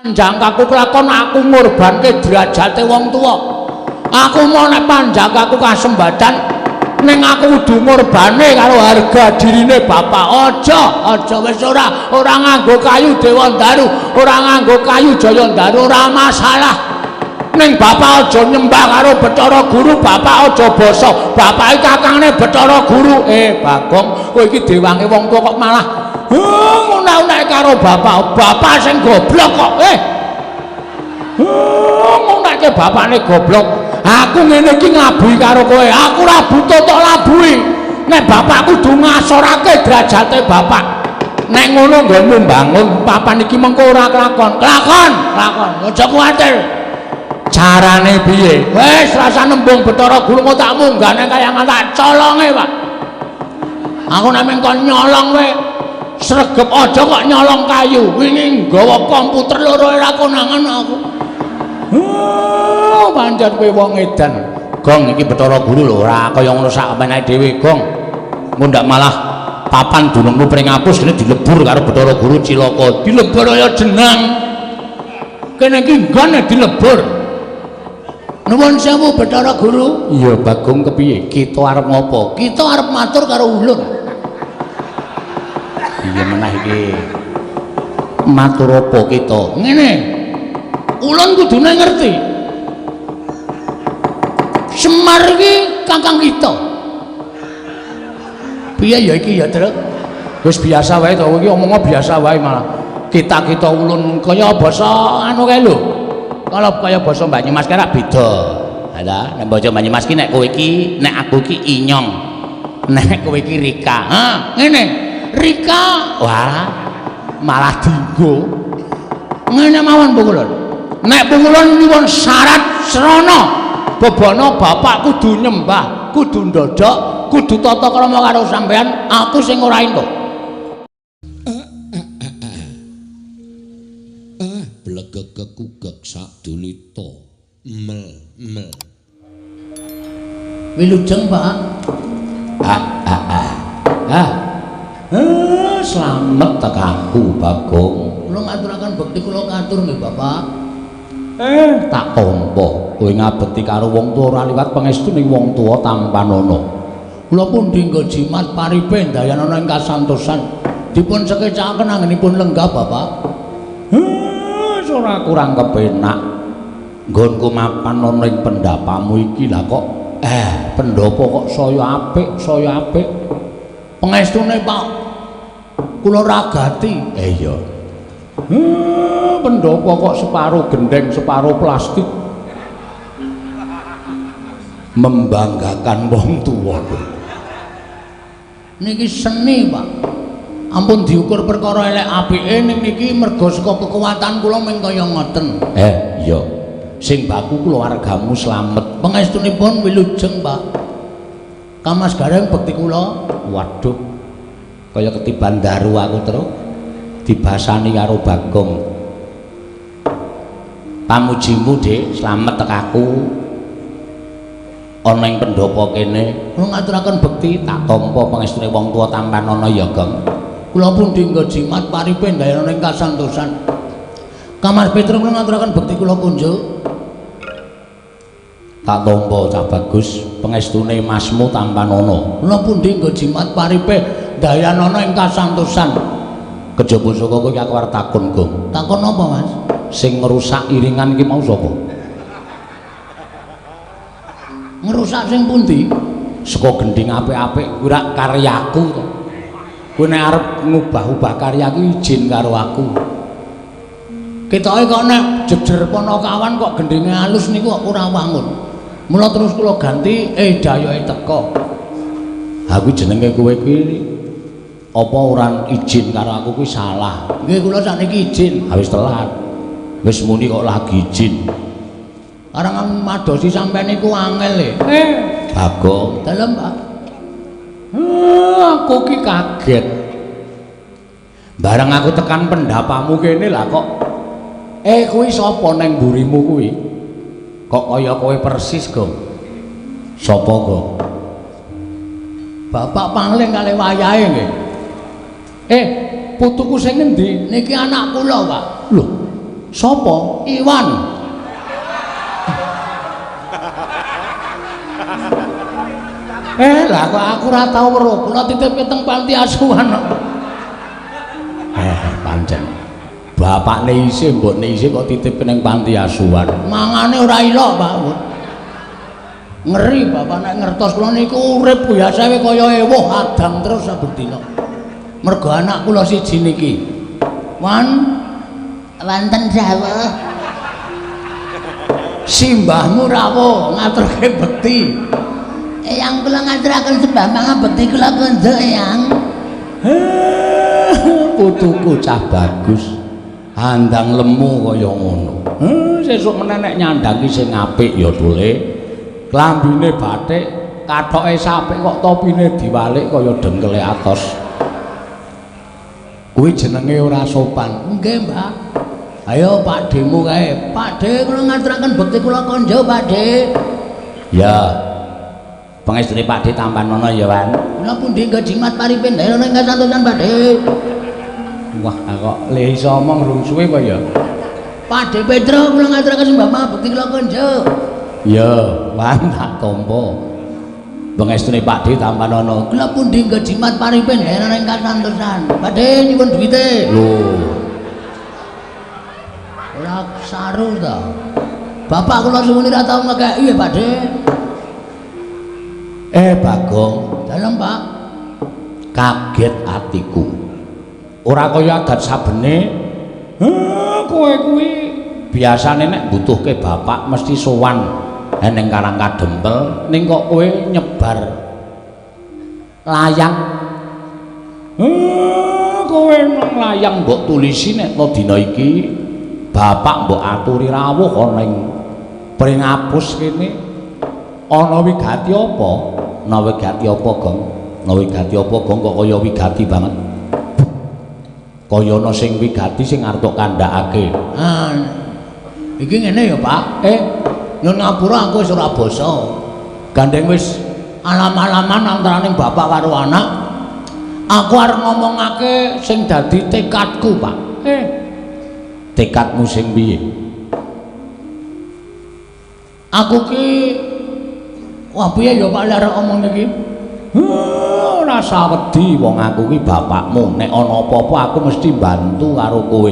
Panjangkaku kelakon aku ngorbanke derajate wong tuwa. Aku mau nek panjangkaku kasembadan ning aku kudu ngorbane karo harga dirine bapak. Aja, aja wis ora nganggo kayu Dewandaru, ora nganggo kayu Jayandaru, ora masalah. Ning bapak aja nyembah karo Bathara Guru, bapak aja basa. Bapak iki kakangne Bathara Guru. Bagong, kowe iki dewange wong tuwa kok malah ngunak-unake karo bapak. Bapak sing goblok kok. Ngunake bapakne goblok. Aku ngene iki nglabuhi karo kowe. Aku ora butuh tok labuhi. Nek bapak kudu ngasorake derajate bapak. Nek ngono nggonmu mbangun papan iki mengko ora kelakon. Kelakon, kelakon. Aja kuwatir. Carane piye? Wis rasa nembung Bathara Guru kok tak munggahne kaya tak colonge, Pak. Aku nek mung kon nyolong wae sregep aja kok nyolong kayu. Wingi nggawa komputer loro ora konangan aku. Oh, pancen kowe wong edan. Gong iki Bathara Guru lho ora kaya ngono sak meneh dhewe, Gong. Engko ndak malah papan dunungmu pring apus kene dilebur karo Bathara Guru cilaka. Dilebur kaya jenang. Kene iki nggone dilebur. Nuwun sewu Bathara Guru. Iya, Bagong kepiye? Kita arep ngopo? Kita arep matur karo ulun. Iya menah iki. Matur apa kita? Ngene. Ulun kudune ngerti. Semar iki kakang kita. Piye ya iki ya, Truk? Wis biasa wae to, iki omongnya biasa wae malah. Kita-kita ulun kaya basa anu kae lho. Kalau kaya basa Banyumas kae rak beda. Ha nek basa Banyumas ki nek kowe iki, nek aku iki inyong. Nek kowe iki Rika. Ha, ngene. Rika, wah, malah dinggo. Ngene mawon Pukulun. Nek Pukulun nyuwun syarat srana bebana bapak kudu nyembah, kudu ndodok, kudu tata krama karo sampean, aku sing ora entuk. Blegegegugeg sadulita mel mel. Wilujeng, Pak. Ah ah ah. Ah. Slamet tekaku, Bagong. Kula ngaturaken bekti kula katur nggih, Bapak. Tak tampa kowe ngabekti karo wong tuwa ora liwat pangestuning wong tuwa tampanana. Kula pun dinggo jimat paripe ndayanana ing kasantosan. Dipun sekecakaken anggenipun lenggah, Bapak. Ora kurang kepenak. Nggonku mapan ana ing pendapamu iki lah kok pendhapa kok saya apik, saya apik. Pengestune, Pak, kula ragati. Iya. Pendhapa kok separo gendeng, separo plastik. Membanggakan wong tuwa. Niki seni, Pak. Ampun diukur perkara elek apike ning niki merga saka kekuatan kula mung kaya ngoten. Iya. Sing baku keluargamu slamet. Pangestunipun wilujeng, Pak. Kamas Gareng bekti kula. Waduh. Kaya ketiban daru aku terus dibasani karo Bagong. Pamujimu, Dik, slamet tekaku. Ana ing pendhapa kene. Kula ngaturaken bekti tak tampa pangestune wong tuwa tampanana ya, Gong. Kula pun dinggo jimat paripe ndayana ing kasantosan. Kamas Petro kula ngaturaken bekti kula kunjuk. Tak tampa cah bagus pengestune masmu tampanana. Kula pun dinggo jimat paripe ndayanana ing kasantosan. Kejaba saka kowe aku arep takon, Gong. Takon apa, Mas? Sing ngrusak iringan iki mau sapa? Ngrusak sing pundi? Saka gendhing apik-apik kuwi rak karyaku to. Kowe nek arep ngubah-ubah karya kuwi izin karo aku. Ketoke kok nek jejer Panakawan kok gendhinge alus niku kok ora wangun. Mula terus kula ganti dayoke teka. Ha kuwi jenenge kowe kuwi apa ora izin karo aku kuwi salah. Nggih kula sakniki izin. Ha wis telat. Wis muni kok lagi izin. Arangan madosi sampean niku angel e. Bagong. Dalem, Pak. Aku ki kaget. Bareng aku tekan pendapamu kene lah kok. Kuwi sapa neng mburimu kuwi? Kok kaya kowe persis, Gong? Sapa, Gong? Bapak pangling kalih wayahe nggih. Putuku sing ngendi? Niki anak kula, Pak. Lho. Sopo? Iwan. Lah kok aku ora tau weruh. Kula titipke teng panti asuhan. Pancen. Bapakne isih, mbokne isih kok titipke ning panti asuhan. Mangane ora ilok, Pak. Ngeri bapak nek ngertos kula niku urip biasae kaya ewuh adang terus saben dina. Mergo anak kula siji niki. Wan wonten dawuh. Simbahmu rawuh ngaturke bekti. Eyang kula ngaturaken sembah pangabekti kula konjo, Eyang. Putuku cah bagus. Andang lemu kaya ngono. Sesuk meneh nek nyandang ki sing apik ya, Dule. Klambine batik, kathoke sapik kok topine diwalik kaya dengkele atos. Kuwi jenenge ora sopan. Nggih, Mbak. Ayo Pak Demu kae. Pak De kula ngaturaken bekti kula konjo, Pak De. Ya. Pangestune Pak De tampan ana ya, Wan. Kula pundi nggo jimat paripin ana ing kasantosan, Pak De. Wah, kok le iso omong rung suwe kok ya. Pak De Petro kula ngaturaken sembah pangabekti kula konjo. Ya, Wan tak tampa. Pangestune Pak De tampan ana. Kula pundi nggo jimat paripin ana ing kasantosan. Pak De nyuwun duwite. Lho. Ora saru ta. Bapak kula suwun ora tau ngekeki ya, Pak De. Bagong, dalem Pak. Kaget atiku. Ora kaya adat sabene. Kowe kuwi biasane nek mbutuhke bapak mesti sowan ning Karang Kadempel, ning kok kowe nyebar layang. Kowe nang layang mbok tulisi nek to dina iki bapak mbok aturi rawuh ana ing Pringapus kene. Ana wigati apa? Ana wigati apa, Gong? Ana wigati apa, Gong? Kok kaya wigati banget. Kaya ana sing wigati sing arep tok kandhakake. Ah. Iki ngene ya, Pak. Nyun ngapura aku wis ora basa. Gandeng wis alam-alaman antaraning bapak karo anak. Aku arep ngomongake sing dadi tekadku, Pak. Tekadmu sing piye? Aku ki wah piye ya Pak lek arep omong iki? Ora sawedi wong aku ki bapakmu. Nek ana apa-apa aku mesti bantu karo kowe.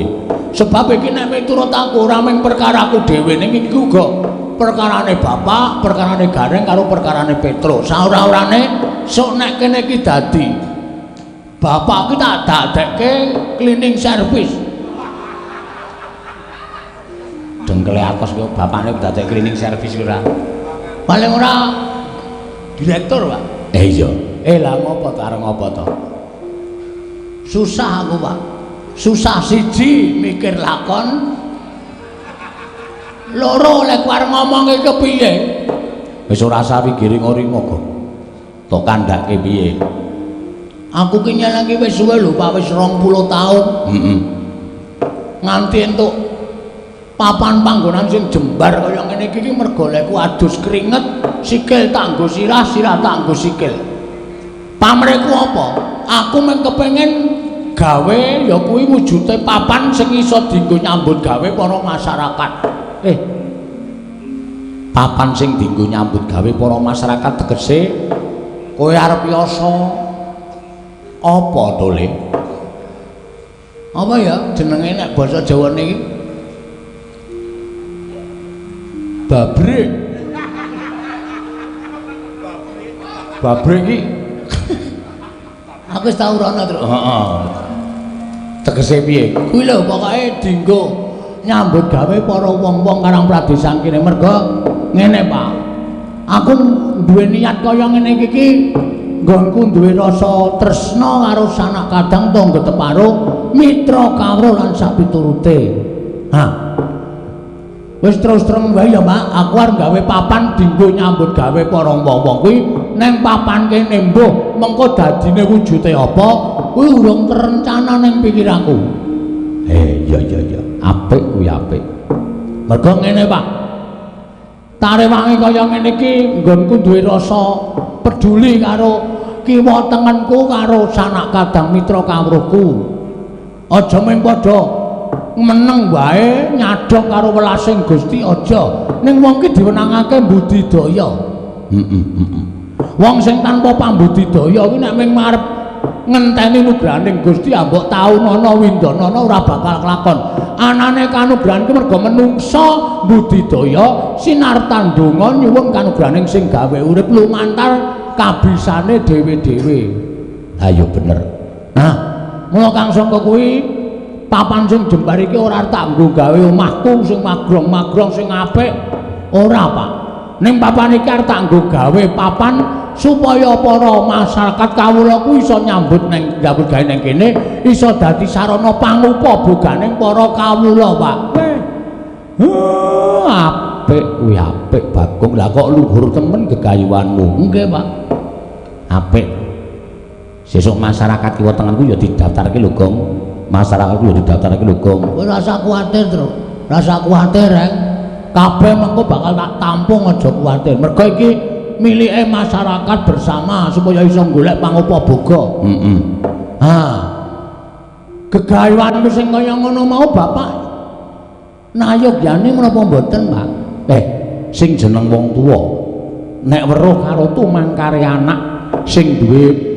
Sebab iki nek miturut aku ora mung perkaraku dhewe ning iki uga perkarane bapak, perkarane Gareng karo perkarane Petro. Saora-orane sok nek kene iki dadi bapak ki tak dadekke cleaning service. Dengkele atos kok bapakne dadekke cleaning service ora. Paling ora direktur, Pak. Iya. Lah ngopo to arep ngopo to? Susah aku, Pak. Susah siji mikir lakon. Loro lek arep ngomongi kepiye? Wis ora usah giring-ringo kok. Tok kandhake piye? Aku ki nyelengi wis suwe lho, Pak, wis 20 taun. Heeh. Nganti entuk papan panggonan sing jembar kaya ngene iki ki mergo lekku adus keringet, sikil tak nggo sirah, sirah tak nggo sikil. Pamrihku apa? Aku mung kepengin gawe ya kuwi wujude papan sing iso dienggo nyambut gawe para masyarakat. Papan sing dienggo nyambut gawe para masyarakat tegese kowe arep yasa apa to, Le? Apa ya jenenge nek basa Jawa niki? Babrik. Babrik iki aku wis tau rono, Truk. Heeh. Tegese piye? Kuwi lho pokoke dienggo nyambut gawe para wong-wong Karang Pradesan kene. Mergo ngene, Pak. Aku duwe niat kaya ngene iki ki nggonku duwe rasa tresna karo sanak kadang tangga teparo, mitra kawruh lan sapiturute. Ha. Wis terus terang wae ya, Pak, aku arep gawe papan dienggo nyambut gawe para wong-wong kuwi neng papan kene mbuh mengko dadine wujude apa kuwi urung terencana ning pikiranku. Iya iya iya, apik kuwi apik. Mergo ngene, Pak. Tarewangi kaya ngene iki nggonku duwe rasa peduli karo kiwa tengenku karo sanak kadang mitra kawruhku. Aja mung padha meneng wae nyadhok karo welasing Gusti aja. Ning wong ki diwenangake budidaya. Heeh, heeh. Wong sing tanpa pambudidaya kuwi nek mung arep ngenteni nugrahaning Gusti ambok taunana windanana ora bakal kelakon. Anane kanugrahan ki merga menungsa budidaya sinartan donga nyuwun kanugrahaning sing gawe urip lumantar kabisane dhewe-dhewe. Ha iya bener. Nah, mula Kang Sangka kuwi papan sing jembar iki ora tak nggo gawe omahku sing magrong-magrong sing apik. Ora, Pak. Ning papan iki arep tak nggo gawe papan supaya para masyarakat kawula kuwi iso nyambut neng nyambut gawe neng kene, iso dadi sarana pangupa boganing para kawula, Pak. Apik kuwi apik Bagong. Lah kok luhur temen gegayuhanmu. Nggih, Pak. Apik. Sesuk masyarakat kiwa tengenku ya didaftarke lho, Gong. Masyarakat ya didaftarke lho, Gong. Kowe rasa kuwatir, Tru. Rasa kuwatir, Reng. Kabeh mengko bakal tak tampung, aja kuwatir. Mergo iki milike masyarakat bersama supaya iso golek pangupa boga. Heeh. Ha. Gegayuhanku sing kaya ngono mau Bapak nayogyane menapa mboten, Pak? Sing jeneng wong tuwa nek weruh karo tumangkare anak sing duwe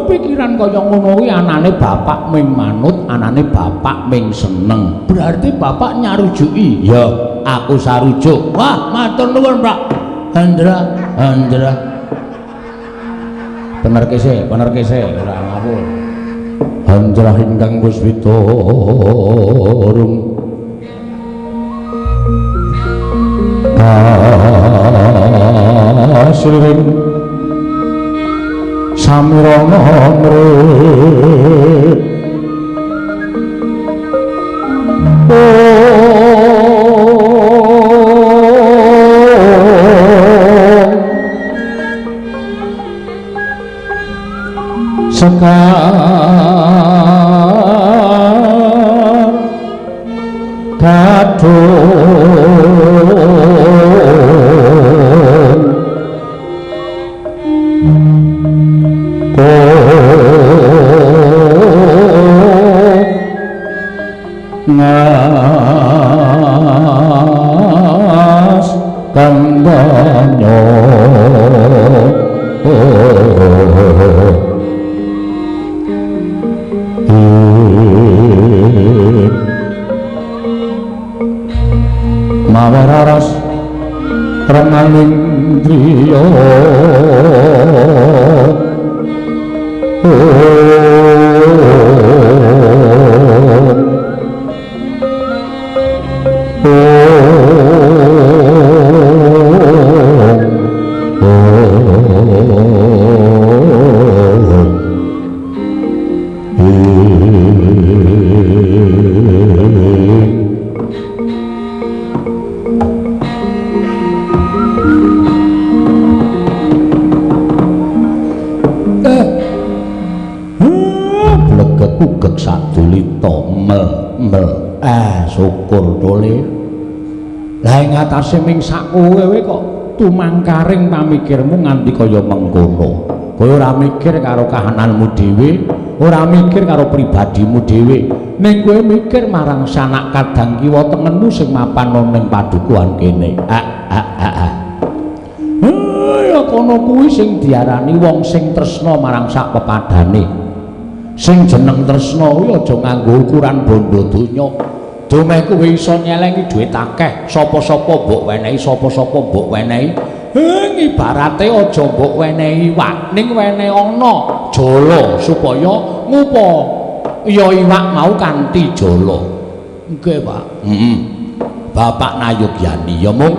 pikiran kaya ngono kuwi anane bapak ming manut, anane bapak ming seneng. Berarti bapak nyarujuki. Ya, aku sarujuk. Wah, matur nuwun, Pak. Hendra, Hendra. Bener kese, ora ngawur. Hendra ingkang puswita rum. Asring samirana mrih sekar kadung ngas kandhanyo mawararas renganing driya syukur dole. Lah ing atase ming sak kowe kok tumangkaring pamikirmu nganti kaya mengkono. Kowe ora mikir karo kahananmu dhewe, ora mikir karo pribadimu dhewe, ning kowe mikir marang sanak kadang kiwa tengenmu sing mapan ning padukuhan kene. Ya kono kuwi sing diarani wong sing tresna marang sak pepadane. Sing jeneng tresna kuwi aja nganggo ukuran bondo donya. Dumeh kowe iso nyelengi dhuwit akeh, sapa-sapa mbok wenehi, sapa-sapa mbok wenehi. Ibarate aja mbok wenehi iwak, ning wenehi ana jala supaya ngupa ya iwak mau kanthi jala. Nggih, Pak. Heeh. Bapak nayogyani ya mung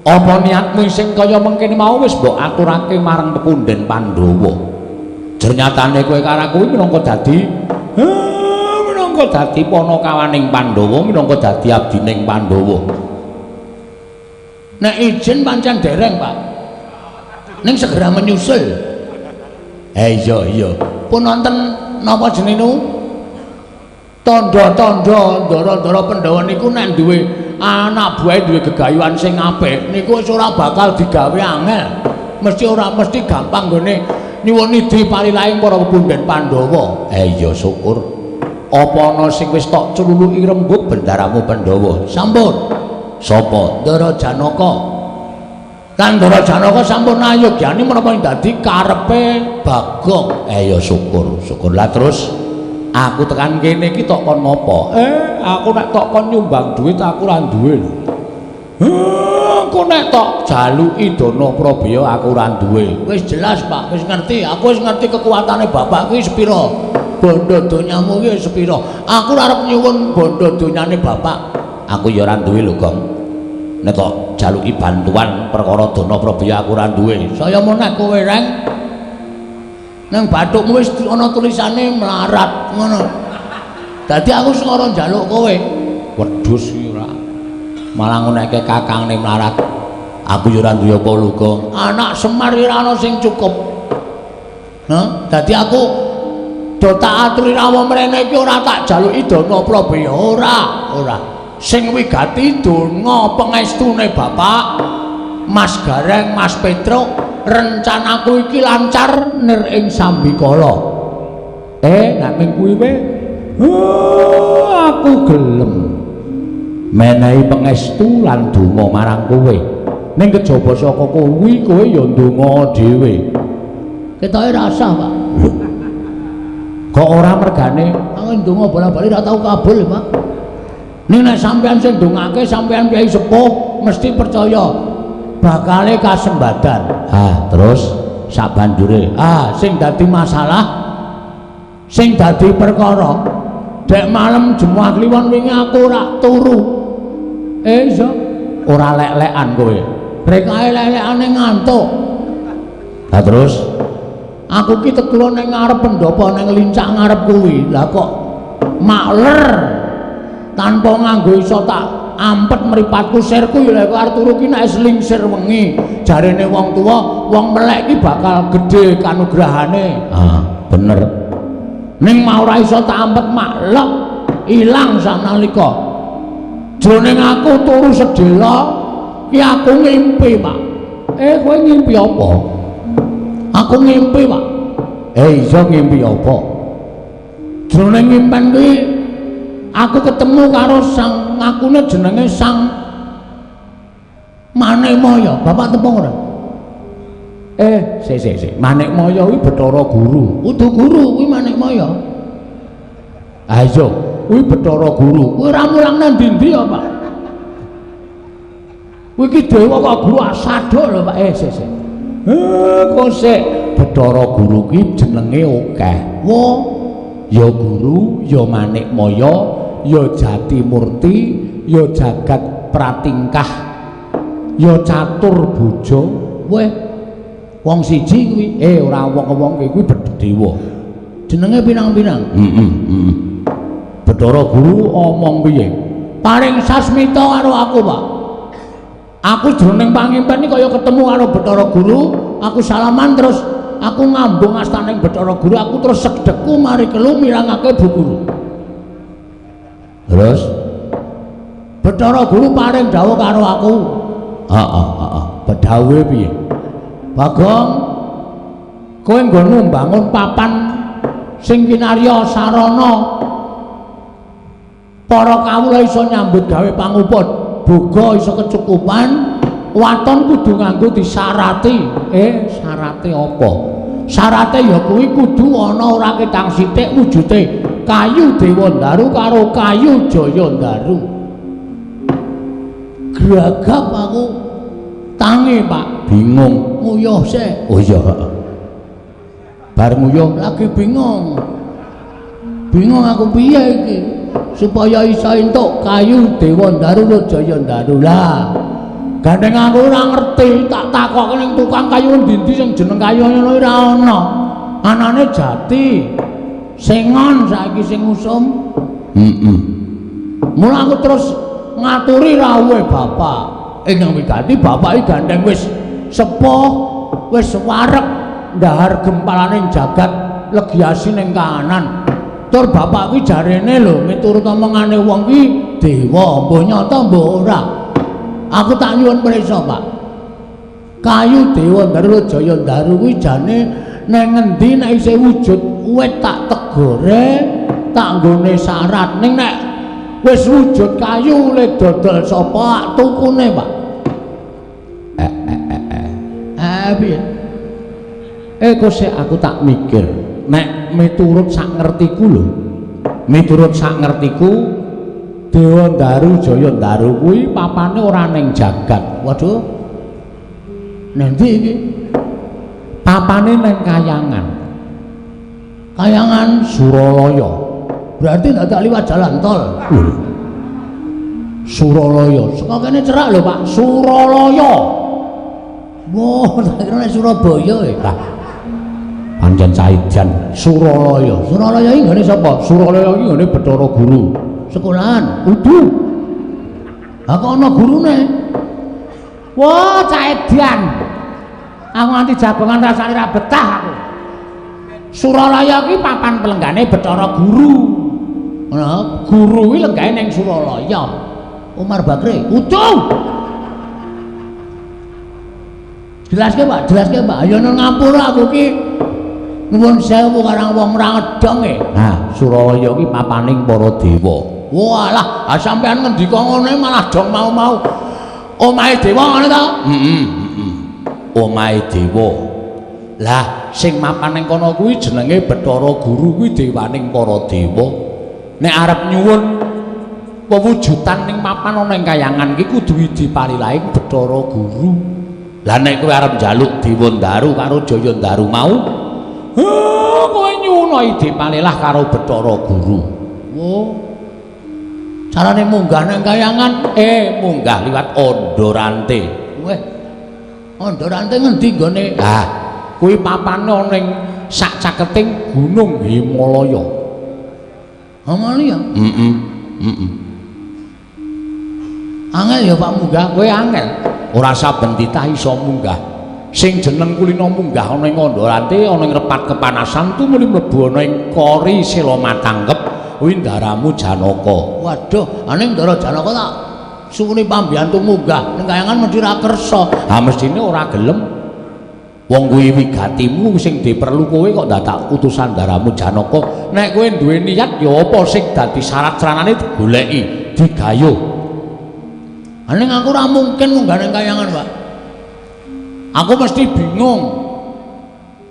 apa niatmu sing kaya mengkene mau wis mbok aturake marang pepundhen Pandhawa. Jernyatane kowe karo aku minangka dadi dadi panakawaning Pandhawa, minangka dadi abdining Pandhawa. Nek izin pancen dereng, Pak. Ning segera menyusul. Iya iya. Pun wonten napa jenenge? Tandha-tandha ndara-ndara Pandhawa niku nek duwe anak buahe duwe gegayuhan sing apik niku wis ora bakal digawe angel. Mesti ora mesti gampang nggone nyuwun nidhi palilahing para pepundhen Pandhawa. Iya syukur. Apa ana sing wis tok celuluki rembug bendaramu Pandhawa? Sampun. Sapa? Ndara Janaka. Lan Ndara Janaka sampun ayogyani menapa dadi karepe Bagong. Ya syukur, syukur. Lah terus aku tekan kene iki tok kon ngopo? Aku nek tok kon nyumbang duit aku ora duwe lho. Aku nek tok jaluki dana prabeya aku ora duwe. Wis jelas, Pak, wis ngerti. Aku wis ngerti kekuatane bapak kuwi sepira. Bondo donyamu kuwi sepira. Aku ora arep nyuwun bondo donyane bapak. Aku ya ora duwe lho, Gong. Nek tok jaluki bantuan perkara dana prabeya aku ora duwe. Saya meneh kowe, Reng. Nang bathukmu wis ana tulisane melarat ngono. Dadi aku sing ora njaluk kowe. Wedhus iki ora. Malah nguneke kakangne melarat. Aku ya ora duwe apa lho, Gong. Anak Semar ora ana sing cukup. Hah? Dadi aku do tak aturi rawuh mrene iki ora tak jaluki dana prabeya ora, ora. Sing wigati donga pengestune Bapak Mas Gareng, Mas Petruk, rencanaku iki lancar nir ing sambikala. Nek ming kuwi wae aku gelem menehi pengestu lan donga marang kowe. Ning kejaba saka kuwi kowe ya ndonga dhewe. Ketoke rasah, Pak. Kok ora mergane? Aku ndonga bola-bali ora tau kabul, Pak. Ning nek sampean sing ndongake sampean kyai sepuh mesti percaya bakale kasembadan. Ah, terus sabanjure, ah sing dadi masalah, sing dadi perkara, dek malam Jumat Kliwon wingi aku ora turu. Iso ora lek-lekan kowe. Rekae lek-lekane ngantuk. Lah terus aku ki tetulung ning ngarep pendopo ning lincak ngarep kuwi. Lah kok makler tanpa nganggo iso tak ampet mripatku sirku ya lek arep turu ki nek slingsir wengi. Jarene wong tuwa, wong melek ki bakal gedhe kanugrahane. Ah, bener. Ning mau ora iso tak ampet maklek ilang sanalika. Jroning aku turu sedhela ki aku ngimpi, Pak. Kowe ngimpi apa? Aku ngimpi, Pak. Iya ngimpi apa? Jroning ngimpen kuwi aku ketemu karo sang ngakune jenenge Sang Manikmaya. Bapak tepung ora? Sik sik sik. Manikmaya kuwi Bathara Guru. Kudu guru kuwi Manikmaya. Ha iya, kuwi Bathara Guru. Kuwi ora mulang nang ndi-ndi ya, Pak. Kuwi iki dewa kok guru asaduk lho, Pak. Sik sik. Kok sik Bathara Guru ki jenenge akeh. Wo, ya guru, ya Manikmaya, ya Jatimurti, ya Jagat Pratingkah, ya Catur Bojo. Weh, wong siji kuwi. Ora wong-wong kuwi dewa. Jenenge pinang-pinang. Heeh, Bathara Guru omong piye? Paring sasmita karo aku, Pak. Aku jroning pangimpen iki kaya ketemu karo Bathara Guru, aku salaman terus aku ngambung astaning Bathara Guru, aku terus sedekku mari kelu mirangake Bu Guru. Terus Bathara Guru paring dawuh karo aku. Heeh, heeh. Bedhawuhe piye? Bagong, kowe nggonmu mbangun papan sing kinarya sarana para kawula iso nyambut gawe pangupa boga iso kecukupan, waton kudu nganggo disarati. Syarate apa? Syarate ya kuwi kudu ana ora ketang sithik wujude kayu Dewandaru karo kayu Jayandaru. Gragap aku tangi, Pak. Bingung. Nguyuh sik. Oh iya, heeh. Bar nguyuh lagi bingung. Bingung aku piye iki supaya iso entuk kayu Dewandaru karo Jayandaru. Lah, gandeng aku ora ngerti, tak takokke ning tukang kayu endi-endi sing jeneng kayu ngono ora ana. Anane jati. Sengon saiki sing usum. Heeh. Mula aku terus ngaturi rawuhe bapak. Ingkang wigati bapak iki gandeng wis sepuh, wis wareg ndahar gempalane jagat legiasi ning kahanan. Tur bapak kuwi jarene lho miturut omongane wong kuwi dewa, mbuh nyata mbuh ora. Aku tak nyuwun prisa, Pak. Kayu Dewandaru Jayandaru kuwi jane nang ngendi nek isih wujud wit tak tegore, tak nggone syarat. Ning nek wis wujud kayu le dodol sapa tukune, Pak? Piye? Kok sik aku tak mikir. Nek miturut sak ngertiku lho. Miturut sak ngertiku Dewa Ndaru Jaya Ndaru kuwi papane ora ning jagat. Waduh. Nanti iki papane ning kayangan. Kayangan Suralaya. Berarti ndak liwat jalan tol. Lho. Suralaya. Saka kene cerak lho, Pak. Suralaya. Wah, tak kira nek Surabaya e. Lah. Pancen saijan Suralaya. Suralaya iki nggone sapa? Suralaya iki nggone Bathara Guru. Sekolahan. Udu. Ha kok ana gurune? Wah, caedan. Aku nganti jagongan rasane ra betah aku. Suralaya iki papan pelenggane Bathara Guru. Ngono, guru kuwi lenggahe ning Suralaya. Umar Bakri. Udu. Jelaske, Pak, jelaske, Pak. Ayo nang ngapura aku ki. Nuwun sewu karang wong ora ngedong e. Nah, Suralaya ki papaning para dewa. Walah, sampean ngendika ngene malah dong mau-mau. Omahe dewa ngono to? Heeh, heeh. Omahe dewa. Lah, sing mapan ning kono kuwi jenenge Bathara Guru kuwi dewaning para dewa. Nek arep nyuwun pewujudan ning papan ana ing kayangan ki kudu dipalilahing Bathara Guru. Lah nek kowe arep njaluk Dewa Ndaru karo Jaya Ndaru mau, kowe nyuwun dipalilah karo Bathara Guru. Oh. Carane munggah nang kayangan, munggah liwat Ondorante. Weh. Ondorante ngendi nggone? Lah, kuwi papane ana ning sak caketing Gunung Himalaya. Himalaya? Heeh. Heeh. Angel ya Pak munggah, kowe angel. Ora saben titah iso munggah. Sing jeneng kulina munggah ana ing Ondorante, ana ing repat kepanasan tumuli mlebu ana ing kori sela matangkep kuwi ndaramu Janaka. Waduh, ane ndara Janaka tak suwune pambiyantu munggah ning kayangan mesti ra kersa. Ha mestine ora gelem. Wong kuwi wigatimu sing diperlu kowe kok dadak utusan ndaramu Janaka. Nek kowe duwe niat ya apa sing dadi syarat saranane digoleki, digayuh. Ning aku ora mungkin munggah ning kayangan, Pak. Aku mesti bingung.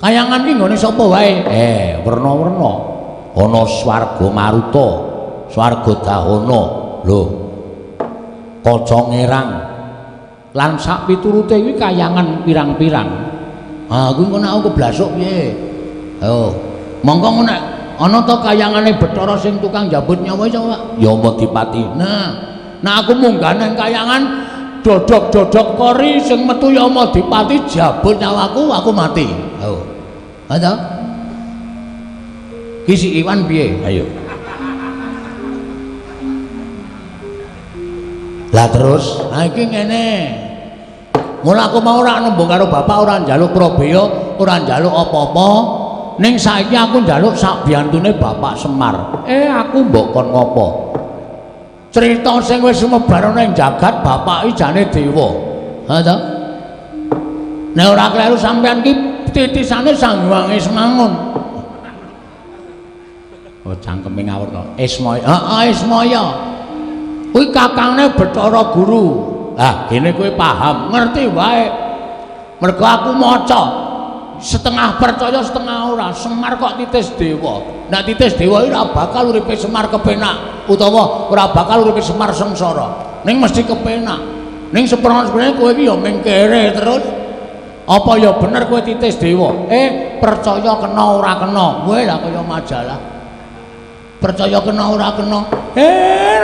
Kayangan ki nggone sapa wae? Werna-werna. Ana swarga Maruta, swarga Dahana, lho. Kaca Ngerang. Lan sak piturute kuwi kayangan pirang-pirang. Ha, kuwi engko nek aku keblasuk piye? Ayo. Mongko nek ana ta kayangane Bathara sing tukang njabut nyawa iso, Pak? Ya Yamadipati. Nah, nek aku munggah nang kayangan dodok-dodok kori sing metu Yamadipati jabut nyawaku, aku mati. Ayo. Ha ta? Ki si Iwan piye? Ayo. Lah terus, ha iki ngene. Mula aku mau ora nembung karo bapak, ora njaluk probaya, ora njaluk apa-apa. Ning saiki aku njaluk sak biyantune Bapak Semar. Aku mbok kon ngopo? Cerita sing wis sumebar ana ing jagat bapak iki jane dewa. Ha ta? Nek ora kleru sampean ki titisane Sang Hyang Ismangun. Oh, cangkeme ngawur to. Ismaya. Heeh, Ismaya. Kuwi kakangne Bathara Guru. Lah, gene kowe paham, ngerti wae. Mergo aku maca setengah percaya setengah ora. Semar kok titis dewa. Nek titis dewa iki ora bakal uripe Semar kepenak utawa ora bakal uripe Semar sengsara. Ning mesti kepenak. Ning seprono-seprone kowe iki ya ming kere terus. Apa ya bener kowe titis dewa? Percaya kena ora kena. Kowe lah kaya majalah. Percaya kena ora kena.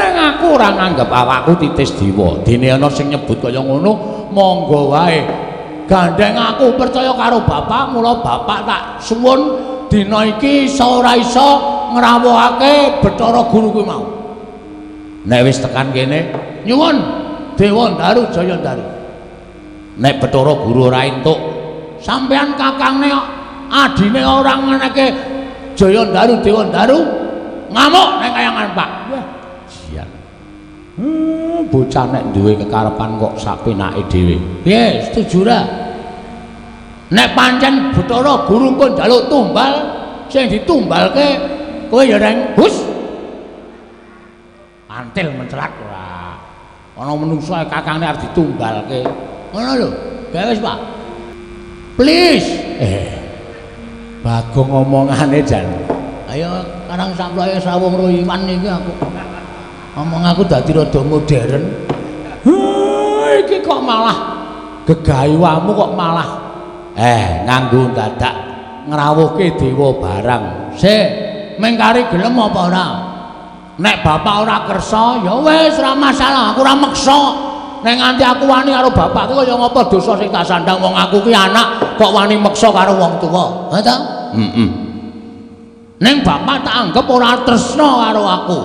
Nang aku ora nganggep awakku titis dewa. Dene ana sing nyebut kaya ngono, monggo wae. Gandeng aku percaya karo bapak, mula bapak tak suwun dina iki iso ora iso ngrawuhake Bathara Guru kuwi mau. Nek wis tekan kene, nyuwun Dewa Ndaru Jaya Ndaru. Nek Bathara Guru ora entuk, sampean kakangne adine ora ngeneke Jaya Ndaru Dewa Ndaru ngamuk ning kayangan Pak. Wah, sian. Bocah nek duwe kekarepan kok sak penake dhewe. Piye, setuju ra? Nek pancen Bathara Guru kok njaluk tumbal, sing ditumbalke kowe ya reng hus. Antil mencelat ora. Ana menungso kakangne arep ditumbalke. Ngono lho. Gawe wis, Pak. Please. Bagong omongane jan. Ayo karang samploke srawung roiman iki aku. Omong aku dadi rada modern. Iki kok malah gegayuamu kok malah nganggo dadak ngrawuhke dewa barang. Sik, mengkari gelem apa ora? Nek bapak ora kersa ya wis ora masalah, aku ora meksa. Nek nganti aku wani karo bapakku kaya ngapa dosa sing tak sandang wong aku ki anak kok wani meksa karo wong tuwa. Ha ta? Heeh. Ning bapak tak anggap ora tresna karo aku.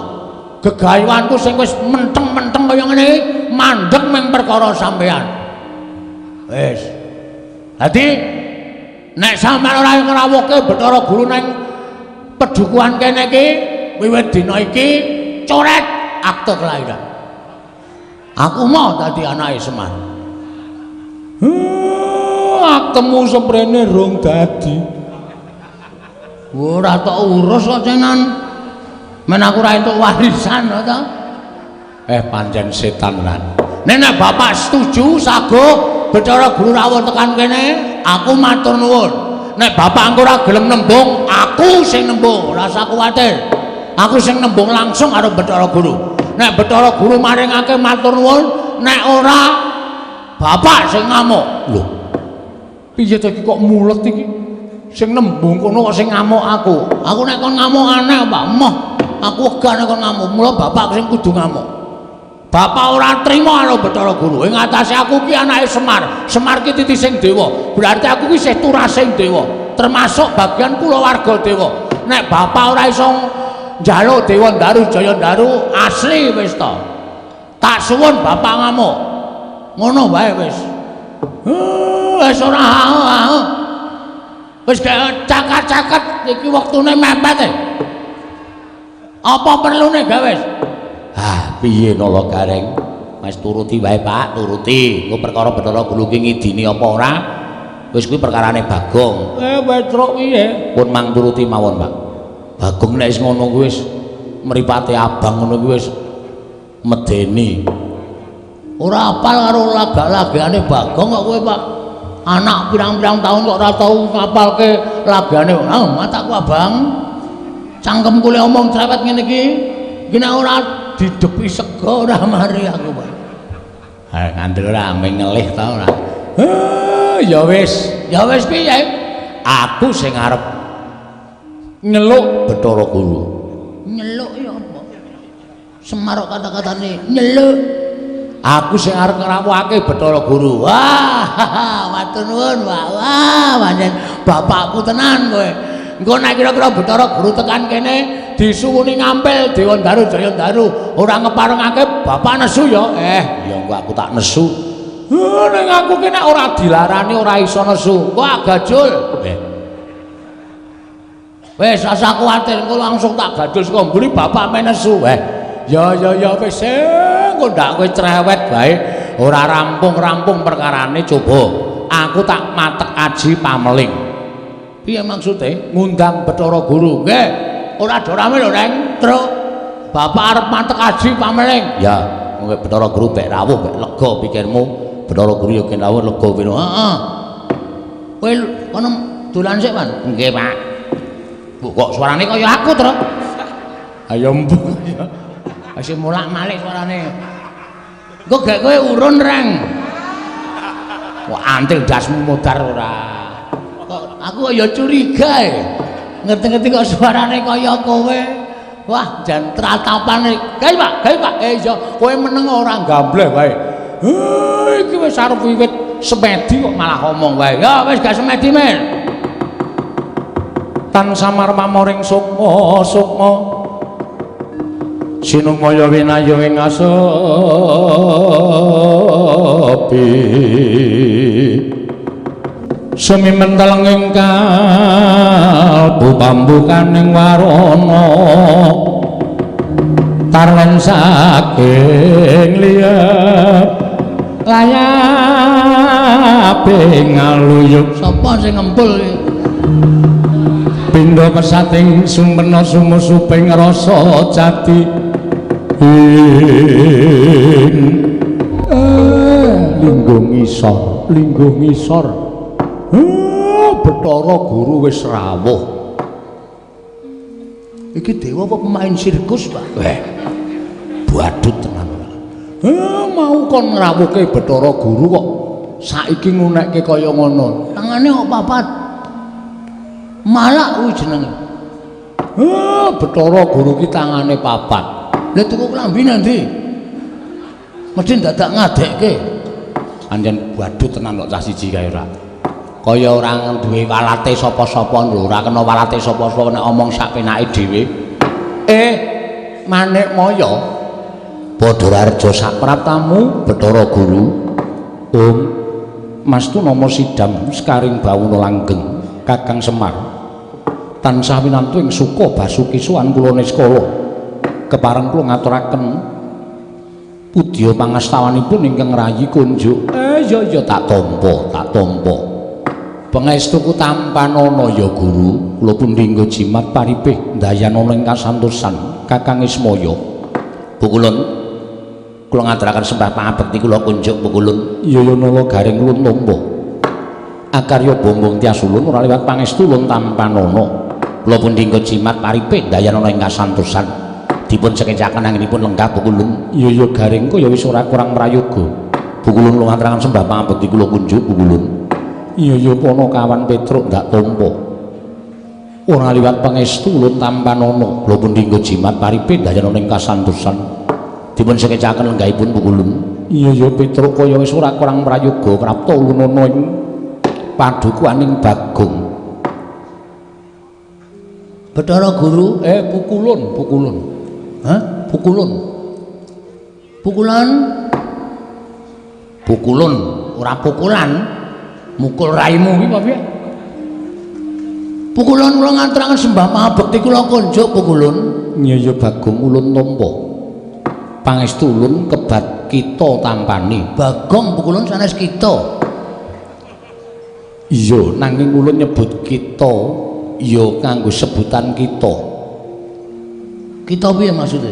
Gegayuanku sing wis menteng-menteng kaya ngene mandeg meng perkara sampean. Wis. Dadi nek sampean ora ngrawuhke Bathara Guru nang pedukuhan kene iki wiwit dina iki coret akte kelahiran. Aku mau dadi anake Semar. Aktemu semprene rong dadi. Ora tok urus kok cenan. Men aku ora entuk warisan lho ta. Pancen setan lan. Nek bapak setuju sago Bathara Guru rawuh tekan kene, aku matur nuwun. Nek bapak engko ora gelem nembung, aku sing nembung, ora usah kuwatir. Aku sing nembung langsung karo Bathara Guru. Nek Bathara Guru maringake matur nuwun, nek ora bapak sing ngamuk. Lho. Piye to iki kok mulet iki? Sing nembung kono kok sing ngamuk aku. Aku nek kon ngamuk aneh, Pak. Moh, aku wegah nek kon ngamuk. Mula bapak sing kudu ngamuk. Bapak ora trima karo Bathara Guru. Ing atase aku ki anake Semar. Semar ki titising dewa. Berarti aku ki isih turasing dewa, termasuk bagian kulawarga dewa. Nek bapak ora iso njaluk Dewa Ndaru Jaya Ndaru asli wis ta. Tak suwun bapak ngamuk. Ngono wae wis. Wis ora. Wis cakat-cakat iki wektune mepet e. Apa perlune gawe wis? Ah, piye Nala Gareng? Mas turuti wae, Pak, turuti. Engko perkara Bathara Guru ki ngidini apa ora? Wis kuwi perkarane Bagong. Petruk piye? Pun mang turuti mawon, Pak. Bagong nek wis ngono kuwi wis mripate abang ngono kuwi wis medeni. Ora apal karo lagak-lagane Bagong kok kowe, Pak. Anak pirang-pirang tahun kok ora tau ngapalke lagane. Ah, mataku abang. Cangkemku le omong cerewet ngene iki. Iki nek ora didepi sega ora mari aku, Pak. Ha ngandel ora ame ngelih ta ora. Ya wis, ya wis piye? Aku sing arep nyeluk Bathara Guru. Nyeluk ya apa? Semar kata-katane nyeluk. Aku sing arep ngrawuhake Bathara Guru. Wah, matur nuwun, Pak. Wah, pancen bapakku tenan kowe. Engko nek kira-kira Bathara Guru tekan kene disuwuni ngampil Dewa Ndaru Jaya Ndaru ora ngeparengake bapak nesu ya. Ya engko aku tak nesu. Ning aku ki nek ora dilarani ora iso nesu. Wah, gajul. Wis rasa kuwatir engko langsung tak gajul saka mburi bapak men nesu. Ya ya ya wis engko ndak kowe cerewet bae. Ora rampung-rampung perkarane coba. Aku tak matek aji pameling. Piye maksude? Ngundang Bathara Guru. Nggih. Ora do rame lho, Reng. Truk. Bapak arep matek aji pameling. Ya, mungkin Bathara Guru bek rawuh bek lega pikirmu. Bathara Guru ya gen rawuh lega piro. Heeh. Kowe kono dolan sik, Pan. Nggih, Pak. Bu, kok suarane kaya aku, Truk? Ayo mbuh ya. Wis mulak-malik suarane. Engko gek kowe urun, Reng. Wah, antil dasmu modar ora. Kok aku ya curiga e. Ngerti-ngerti kok suarane kaya kowe. Wah, jan tratapane. Gawe, Pak, gawe, Pak. Iya, kowe meneng ora gambleh wae. Iki wis arep wiwit semedi kok malah omong wae. Ya wis gak semedi, men. Tan samar mamoring sukma sukma sinumaya winayu ing asepi sumimentel ing kalbu pambukaning warana tarlen saking liyep layape ngaluyuk. Sapa sing ngempul iki? Pindha pesating sumpena sumusuping rasa jati Ing lingguh ngisor, lingguh ngisor. Bathara Guru wis rawuh. Iki dewa apa pemain sirkus, Pak? Badut tenan. Mau kon ngrawuhke Bathara Guru kok saiki ngunekke kaya ngono. Tangane kok papat. Malak kuwi jenenge. Bathara Guru ki tangane papat. Lah tuku klambi nanti. Mesti dadak ngadekke. Anjen badut tenan kok cah siji kae ora. Kaya ora duwe walate sapa-sapa lho, ora kena walate sapa-sapa nek omong sak penake dhewe. Manikmaya. Padha raharja sak praptamu Bathara Guru. Om Mastu nama sidam sekaring bawana langgeng Kakang Semar. Tansah winantu ing suka basuki sowan kula niskala. Kepareng kula ngaturaken pudya pangastawanipun ingkang rayi kunjuk. Ya ya tak tampa, tak tampa. Pangestuku tampanana ya Guru, kula pundi nggo jimat paripih ndayanana ing kasantosan Kakang Ismaya. Pukulun kula ngaturaken sembah pangabekti kula kunjuk pukulun. Ya ya nala garing ulun tampa. Akarya bombong tias ulun ora liwat pangestu ulun tampanana. Kula pundi nggo jimat paripih ndayanana ing kasantosan. Dipun sekecaken anggenipun lenggah pukulun. Ya ya garing kaya wis ora kurang prayoga. Pukulun kula ngaturaken sembah pangabekti kula kunjuk pukulun. Iya ya Panakawan Petruk ndak tampa. Ora liwat pangestu ulun tampanana. Kula pundi nggo jimat paripih ndayanana ing kasantosan. Dipun sekecaken lenggahipun pukulun. Iya ya Petruk kaya wis ora kurang prayoga prapta ulunana ing padukuaning Bagong. Bathara Guru, pukulun, pukulun. Hah? Pukulun. Pukulan? Pukulun, ora pukulan. Mukul raimu iki apa piye? Pukulun kula ngaturaken sembah pangabekti kula kunjuk pukulun. Iya ya Bagong ulun tampa. Pangestu ulun kebat kita tampani. Bagong pukulun sanes kita. Iya, nanging ulun nyebut kita ya kanggo sebutan kita. Kita piye maksude?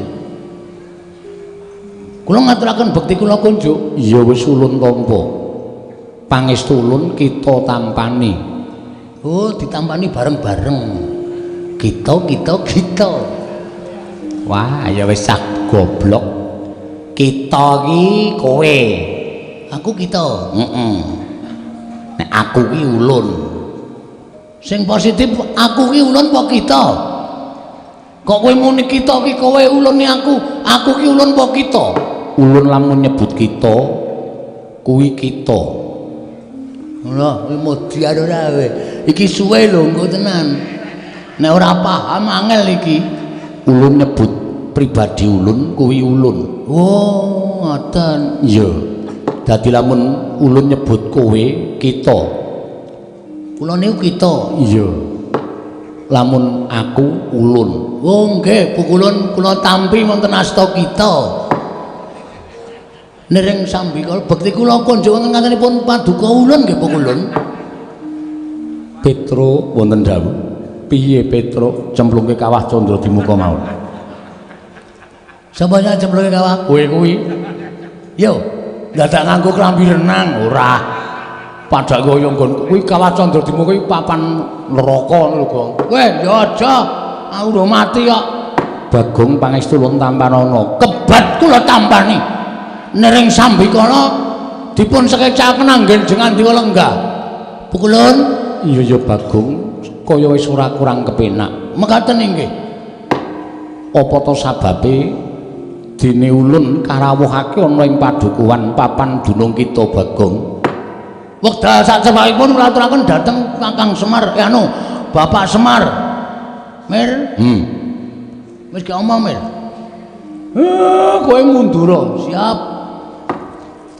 Kula ngaturaken bekti kula kunjuk. Iya wis ulun tampa. Pangestu ulun kita tampani. Oh, ditampani bareng-bareng. Kita kita kita. Wah, ya wis cah goblok. Kita ki kowe. Aku kita. Heeh. Nek aku ki ulun. Sing positif aku ki ulun apa kita? Kok kowe muni kita ki kowe ulune aku, aku ki ulun apa kita? Ulun lamun nyebut kita kuwi kita. Lho, kuwi modiar ora kowe. Iki suwe lho engko tenan. Nek ora paham angel iki. Ulun nyebut pribadi ulun kuwi ulun. Oh, ngoten. Iya. Dadi lamun ulun nyebut kowe kita. Kula niku kita. Iya. Lamun aku ulun. Oh nggih, pukulun kula tampi wonten asta kita. Nering sambikala bekti kula kunjuk wonten ngatenipun paduka ulun nggih pukulun. Petro wonten dawuh. Piye Petro cemplungke kawah Candra di muka mawon. Sapa sing cemplungke kawah? Kowe kuwi. Yo, dadak nganggo klambi renang ora. Padha kaya nggon kuwi kawah Candra di muka kuwi papan neraka ngono lho, Gong. Kowe ya aja, aku udah mati kok. Bagong pangestu ulun tampanana. Kebat kula tampani. Nering sambikala dipun sekecaken anggen jengan diwa lenggah. Pukulun. Iya ya Bagong, kaya wis ora kurang kepenak. Mekaten inggih. Apa to sababe dene ulun karawuhake ana ing padukuhan papan dunung kita Bagong? Wekdal sacepakipun kula aturaken dhateng Kakang Semar, anu Bapak Semar. Mir. Wis gak omong, Mir. Kowe mundur. Siap.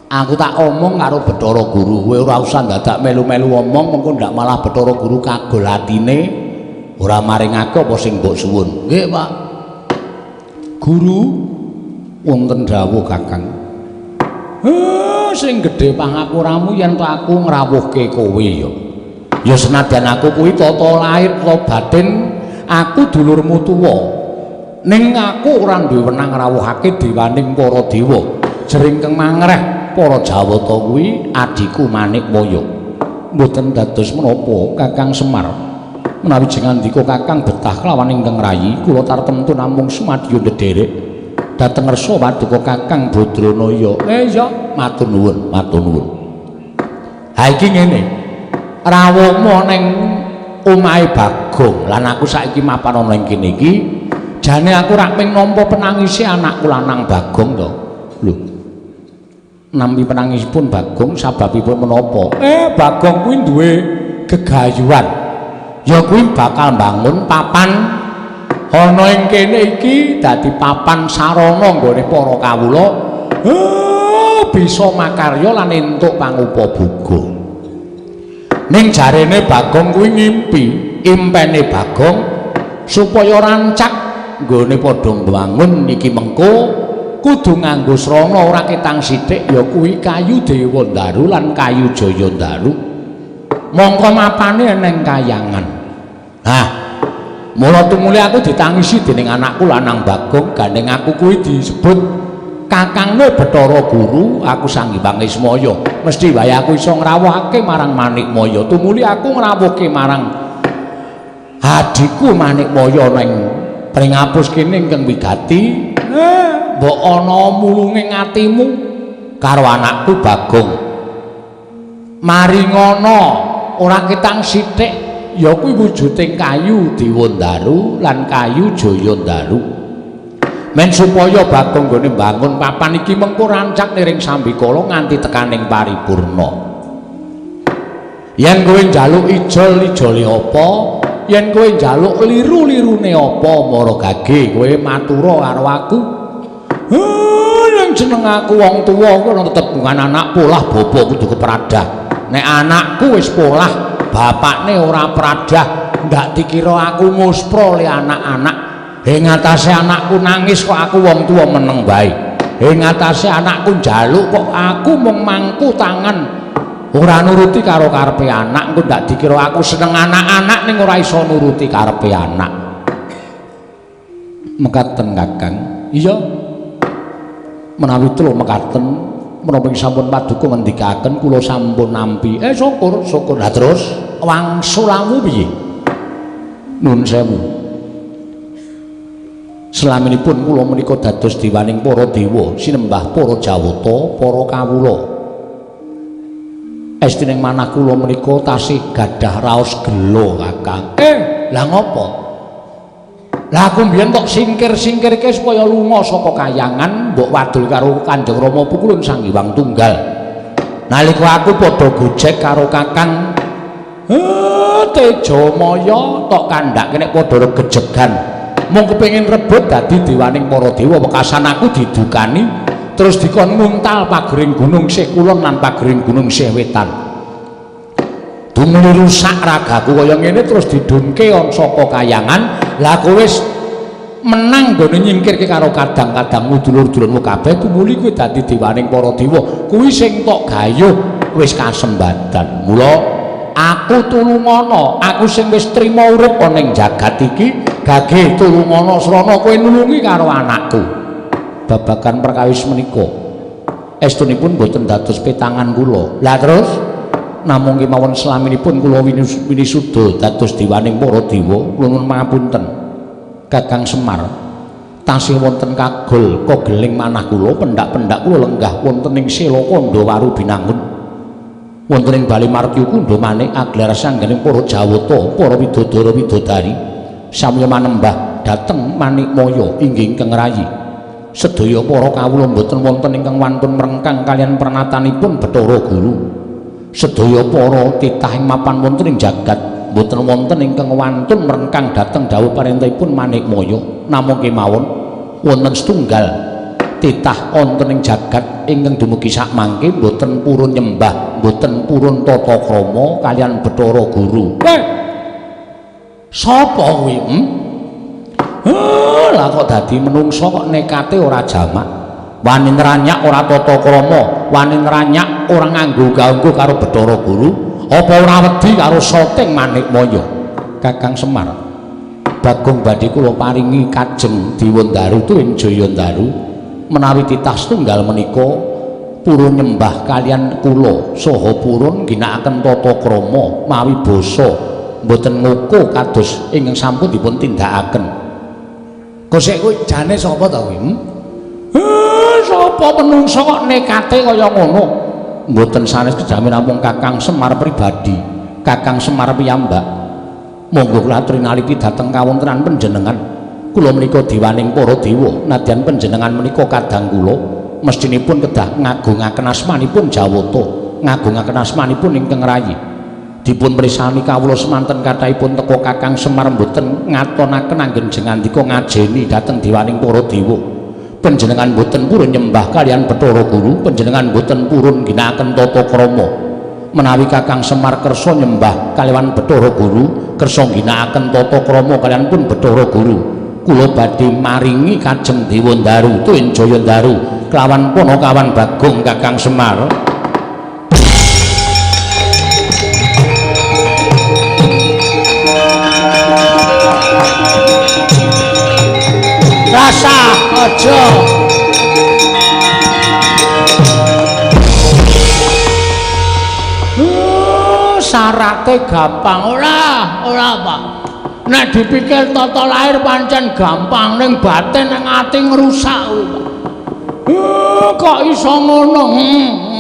Aku tak omong karo Bathara Guru, kowe ora usah dadak melu-melu omong, mengko ndak malah Bathara Guru kagol atine ora maringake apa sing mbok suwun. Nggih, Pak. Guru wonten dawuh Kakang. Sing gedhe pangapuramu yen to aku ngrawuhke kowe ya. Ya senadyan aku kuwi tata lahir ta batin, aku dulurmu tuwa. Ning aku ora duwe wenang ngrawuhake dewaning para dewa. Jering kang mangreh para Jawata kuwi adhiku Manikmaya. Mboten dados menapa Kakang Semar. Menawi jengandika Kakang betah kelawan ingkang rayi, kula tartemtu namung sumadyo ndederek dhateng ngersa paduka Kakang Badranaya. Iya, matur nuwun, matur nuwun. Ha iki ngene. Rawuhmu ning omahe Bagong lan aku saiki mapan ana ing kene iki. Jane aku rak ping nampa penangise anakku lanang Bagong to. Lho. Nampi penangisipun Bagong sababipun menapa? Bagong kuwi duwe gegayuhan. Ya kuwi bakal mbangun papan ana ing kene iki dadi papan sarana nggone para kawula bisa makarya lan entuk pangupa-boga. Ning jarene Bagong kuwi ngimpi, impene Bagong supaya rancak nggone padha mbangun iki mengko kudu nganggo srana ora ketang sithik ya kuwi kayu Dewandaru lan kayu Jayandaru. Mongko mapane eneng kayangan. Hah. Mula tumuli aku ditangisi dening anakku lanang Bagong, gandeng aku kuwi disebut kakangne Bathara Guru, aku Sang Hyang Ismaya. Mesti wae aku iso ngrawuhake marang Manikmaya. Tumuli aku ngrawuhke marang adhiku Manikmaya ning pringapus kene ingkang wigati. Mbok ana mulunge atimu karo anakku Bagong. Mari ngono ora ketang sithik ya kuwi wujuding kayu Dewandaru lan kayu Jayandaru. Men supaya Bagong nggone mbangun papan iki mengko rancak niring sambikala nganti tekaning paripurna. Yen kowe njaluk ijol ijole apa? Yen kowe njaluk liru-lirune apa mara gage kowe matura karo aku. Yen jeneng aku wong tuwa kuwi tetep bungan anak polah bapa kudu kepradah. Nek anakku wis polah, bapakne ora pradah, ndak dikira aku muspro le anak-anak. Ing atase anakku nangis kok aku wong tuwa meneng bae. Ing atase anakku njaluk kok aku mung mangku tangan ora nuruti karo karepe anak. Engko ndak dikira aku seneng anak-anak ning ora iso nuruti karepe anak. Mekaten Kakang. Iya. Menawi telu mekaten menapa sampun paduka ngendikaken kula sampun nampi. Syukur, syukur. Lah terus wangsulamu piye? Nun sewu. Selaminipun kula menika dados dewaning para dewa, sinembah para jawata, para kawula. Estining manah kula menika tasih gadah raos gela, Kakang. Lah ngopo? Lah aku mbiyen tok singkir-singkirke supaya lunga saka kayangan, mbok wadul karo Kanjeng Rama Pukulun Sang Hyang Tunggal. Nalika aku padha gojek karo Kakang Tejamaya tok kandhake nek padha regejegan. Mung kepengin rebut dadi dewaning para dewa, wekasan aku didukani terus dikon nguntal pagering gunung sih kulon lan pagering gunung sih wetan. Tumuli rusak ragaku kaya ngene terus didunke saka kayangan. Lah kowe wis menang nggone nyingkirke karo kadang-kadangmu dulur-dulurmu kabeh, tumuli kowe dadi dewaning para dewa. Kuwi sing tok gayuh wis kasembadan. Mula aku tulungana, aku sing wis trima urip ana ing jagat iki, gage tulungana srana kowe nulungi karo anakku. Babagan perkawis menika estunipun boten dados petangan kula. Lah terus namung kemawon selaminipun kula winisuda dados dewaning para dewa, kula nuwun pangapunten Kakang Semar. Tasih wonten kagol kogeling manah kula, pendak-pendak kula lenggah wonten ing Sela Kandha Binangun. Wonten ing Bali Martya Kundha Manik aglar sanggening para jawata, para widodara widodari samya manembah dhateng Manikmaya inggih ingkang rayi. Sedaya para kawula mboten wonten ingkang wantun mrengkang kaliyan pranatanipun Bathara Guru. Sedaya para titah ing mapan wonten ing jagat mboten wonten ingkang wantun mrengkang dhateng dawuh parentahipun Manikmaya. Namung kemawon wonten setunggal titah wonten ing jagat ingkang dumugi sakmangke mboten purun nyembah, mboten purun tata krama kaliyan Bathara Guru. Sapa kuwi? Lah kok dadi menungsa kok nekate ora jamak. Wani nranyak ora tata krama, wani nranyak ora nganggo ganggu karo Bathara Guru, apa ora wedi karo soting Manikmaya? Kakang Semar, Bagong badhe kula paringi kajeng Dewandaru tuwin Jayandaru menawi titah setunggal menika purun nyembah kalian kula saha purun ngginakaken tata krama mawi basa mboten ngoko kados ingkang sampun dipun tindakaken. Kosek kuwi jane sapa ta kuwi? Sapa menungsa kok nekate kaya ngono? Mboten sanes kejamen namung Kakang Semar pribadi, Kakang Semar piyambak. Monggo kula aturi naliti dhateng kawontenan panjenengan. Kula menika dewaning para dewa, nadyan panjenengan menika kadang kula mestinipun kedah ngagungaken asmanipun Jawata, ngagungaken asmanipun ingkang rayi. Dipun mrisani kawula semanten kathahipun teka Kakang Semar mboten ngatonaken anggen jengandika ngajeni dhateng dewaning para dewa. Panjenengan mboten purun nyembah kalian Bathara Guru, panjenengan mboten purun ngginakaken tata krama. Menawi Kakang Semar kersa nyembah kaliyan Bathara Guru, kersa ngginakaken tata krama kaliyan pun Bathara Guru, kula badhe maringi kajeng Dewandaru tuwin Jayandaru kelawan Panakawan Bagong Kakang Semar. Rasa aja. Syarate gampang ora, ora Pak. Nek dipikir tata lahir pancen gampang, ning batin ning ati ngrusak kuwi, Pak. Kok iso ngono?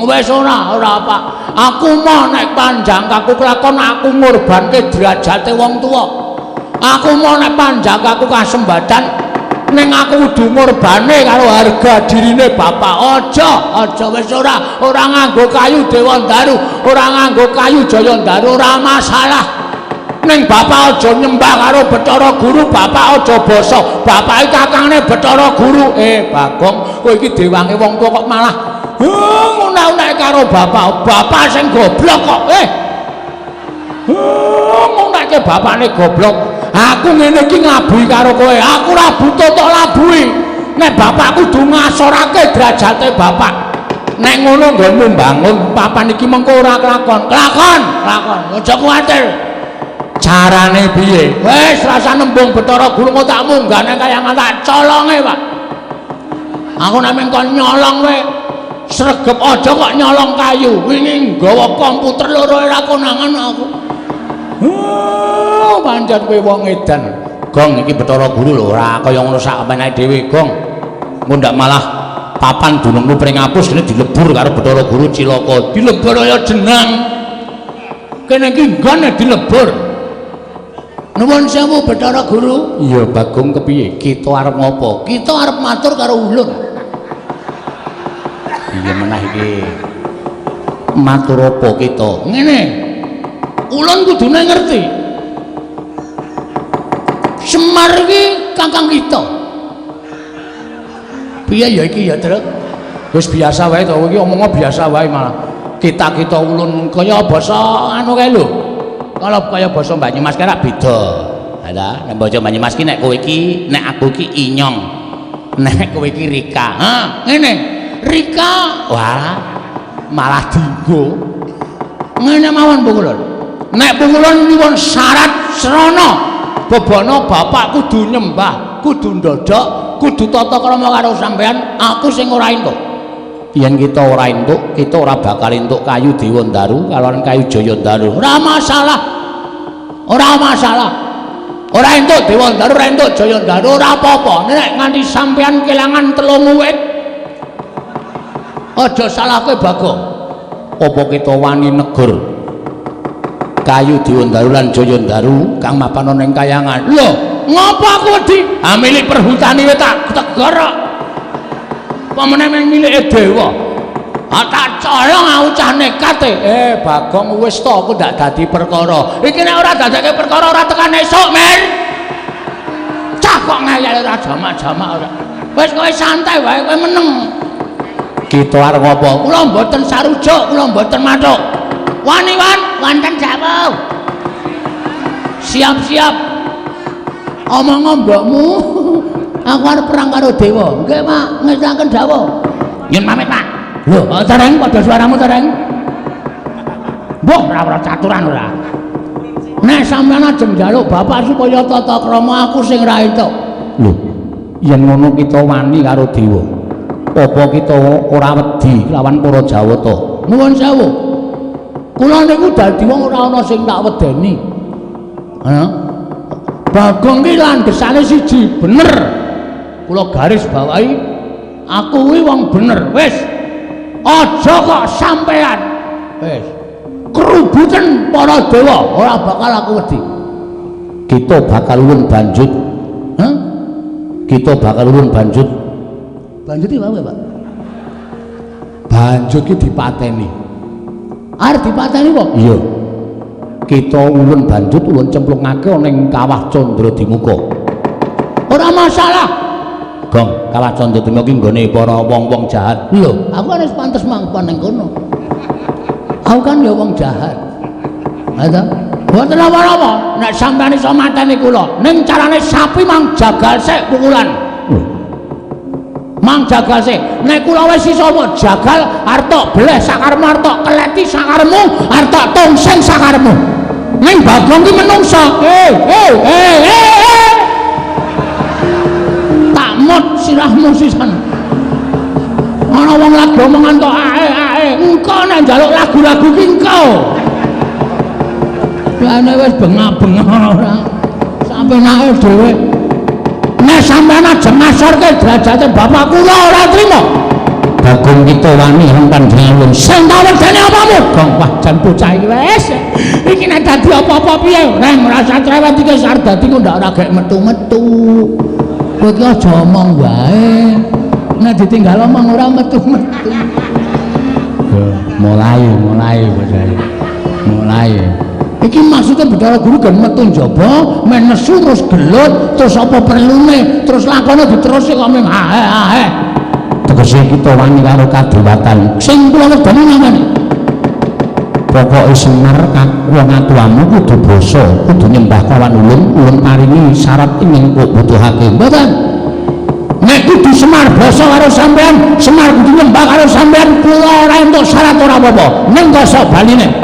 Wis ora, ora Pak. Aku mau nek panjang kaku kelakon aku ngorbanke derajate wong tuwa. Aku mau nek panjang kaku kasembadan ning aku kudu ngorbane karo harga dirine bapak. Aja, aja wis ora, ora nganggo kayu Dewandaru, ora nganggo kayu Jayandaru, ora masalah. Ning bapak aja nyembah karo Bathara Guru, bapak aja basa. Bapak iki kakangne Bathara Guru. Bagong, kowe iki dewange wong tuwa kok malah ngunek-unek karo bapak. Bapak sing goblok kok. Ngunekke bapakne goblok. Aku ngene iki nglabuhi karo kowe. Aku ora butuh tok labuhi. Nek bapak kudu ngasorake derajate bapak. Nek ngono nggonmu mbangun papan iki mengko ora kelakon. Kelakon, kelakon. Aja kuwatir. Carane piye? Wis rasa nembung Bathara Guru kok tak munggahne kaya tak colonge, Pak. Aku nek mung kon nyolong kowe sregep aja kok nyolong kayu. Wingi nggawa komputer loro ora konangan aku. Pancen kowe wong edan. Gong iki Bathara Guru lho ora kaya ngono sak menake dhewe, Gong. Engko ndak malah papan dunungmu pring apus kene dilebur karo Bathara Guru cilaka. Dilebur kaya jenang. Kene iki nggone dilebur. Nuwun sewu Bathara Guru. Iya, Bagong kepiye? Kita arep ngopo? Kita arep matur karo ulun. Iya menah iki. Matur apa kita? Ngene. Ulun kudune ngerti. Semar iki kakang kita. Piye ya iki ya, Truk? Wis biasa wae to, iki omongnya biasa wae malah. Kita-kita ulun kaya basa anu kae lho. Kalau kaya basa Banyumas kae rak beda. Ha ta, nek basa Banyumas ki nek kowe iki, nek aku iki inyong. Nek kowe iki Rika. Ha, ngene. Rika, wah, malah dinggo. Ngene mawon Pukulun. Nek Pukulun nyuwun syarat srana bebana bapak kudu nyembah, kudu ndodhok, kudu tata krama karo sampean, aku sing ora entuk. Yen kita ora entuk, kita ora bakal entuk kayu Dewandaru kalawan kayu Jayandaru. Ora masalah. Ora masalah. Ora entuk Dewandaru, ora entuk Jayandaru, ora apa-apa. Nek nganti sampean kelangan 3 wit, aja salahke Bagong. Apa kita wani negur kayu Dewandaru lan Jayandaru kang mapan ana ing kayangan? Lho, ngopo aku wedi? Ah milik perhutani wis tak tegur kok. Apa meneh milike dewa? Ah tak colong aku cah nekat e. Bagong wis to aku ndak dadi perkara. Iki nek ora dadake perkara ora tekan esuk, Men. Cah kok ngeyel ora jamak-jamak ora. Wis kowe santai wae, kowe meneng. Kita arep ngopo? Kula mboten sarujuk, kula mboten mathuk. Wani wan, wonten jawab. Siap-siap. Omong mbokmu. Aku arep perang karo dewa. Nggih, Pak, ngesaken dawuh. Yen pamit, Pak. Lho, tereng padha suaramu tereng. Mbah, ora ora caturan ora. Nek sampeyan ajeng njaluk bapak supaya tata krama aku sing ra entuk. Lho, yen ngono kita wani karo dewa. Apa kita ora wedi lawan para Jawata? Nuwun sewu. Kula niku dadi wong ora ana sing tak wedeni. Ha? Bagong ki landhesane siji, bener. Kula garis bawahi aku kuwi wong bener. Wis. Aja kok sampean. Wis. Kerubuten para dewa ora bakal aku wedi. Kita bakal ulun banjut. Hah? Kita bakal ulun banjut. Banjut iki apa, Pak? Banjut ki dipateni. Arep dipateni kok? Iya. Kita ulun banjut ulun cemplungake ana ing Kawah Candradimuka. Ora masalah. Gong, Kawah Candradimuka ki nggone para wong-wong jahat. Lho, aku kan wis pantes manggon ning kono. Aku kan ya wong jahat. Ha ta? Mboten apa-apa, nek sampeyan iso mateni kula, ning carane sapi mang jagal sik pukulan. Mang jagal sik. Nek kula wis iso mok jagal arep tok bleh sakarmu, arep tok keleti sakarmu, arep tok tongseng sakarmu. Ning Bagong ki menungsa. Eh. Tak mot sirahmu sisan. Ana wong lagi omongan tok ae ae. Engko nek njaluk lagu-lagu ki engko. Lane wis bengak-bengok ora. Sampe nake dhewe. Nek sampeyan ajeng ngasorke derajate bapak kula ora trima. Bagong kita wani lan panjenengan sing tak wedeni apamu? Gong, wah jan bocah iki wis. Iki nek dadi apa-apa piye? Reng ora usah cerewet iki wis arep dadi kok ndak ora gek metu-metu. Kowe iki aja omong wae. Nek ditinggal omong ora metu-metu. Mulai bocah iki. Mulai. Iki maksudnya Bathara Guru gen metu njaba, men nesu terus gelut, terus apa perlune, terus lakone diteruske kok mung ae ae. Tegese kita wani karo kadewatan. Sing kula wedeni namane. Pokoke Semar wong atuamu kudu basa, kudu nyembah kawan ulun, ulun paringi syarat ingkang kok butuhake. Mboten. Nek kudu Semar basa karo sampean, Semar kudu nyembah karo sampean, kula ora entuk syarat ora apa-apa. Ning kosok baline.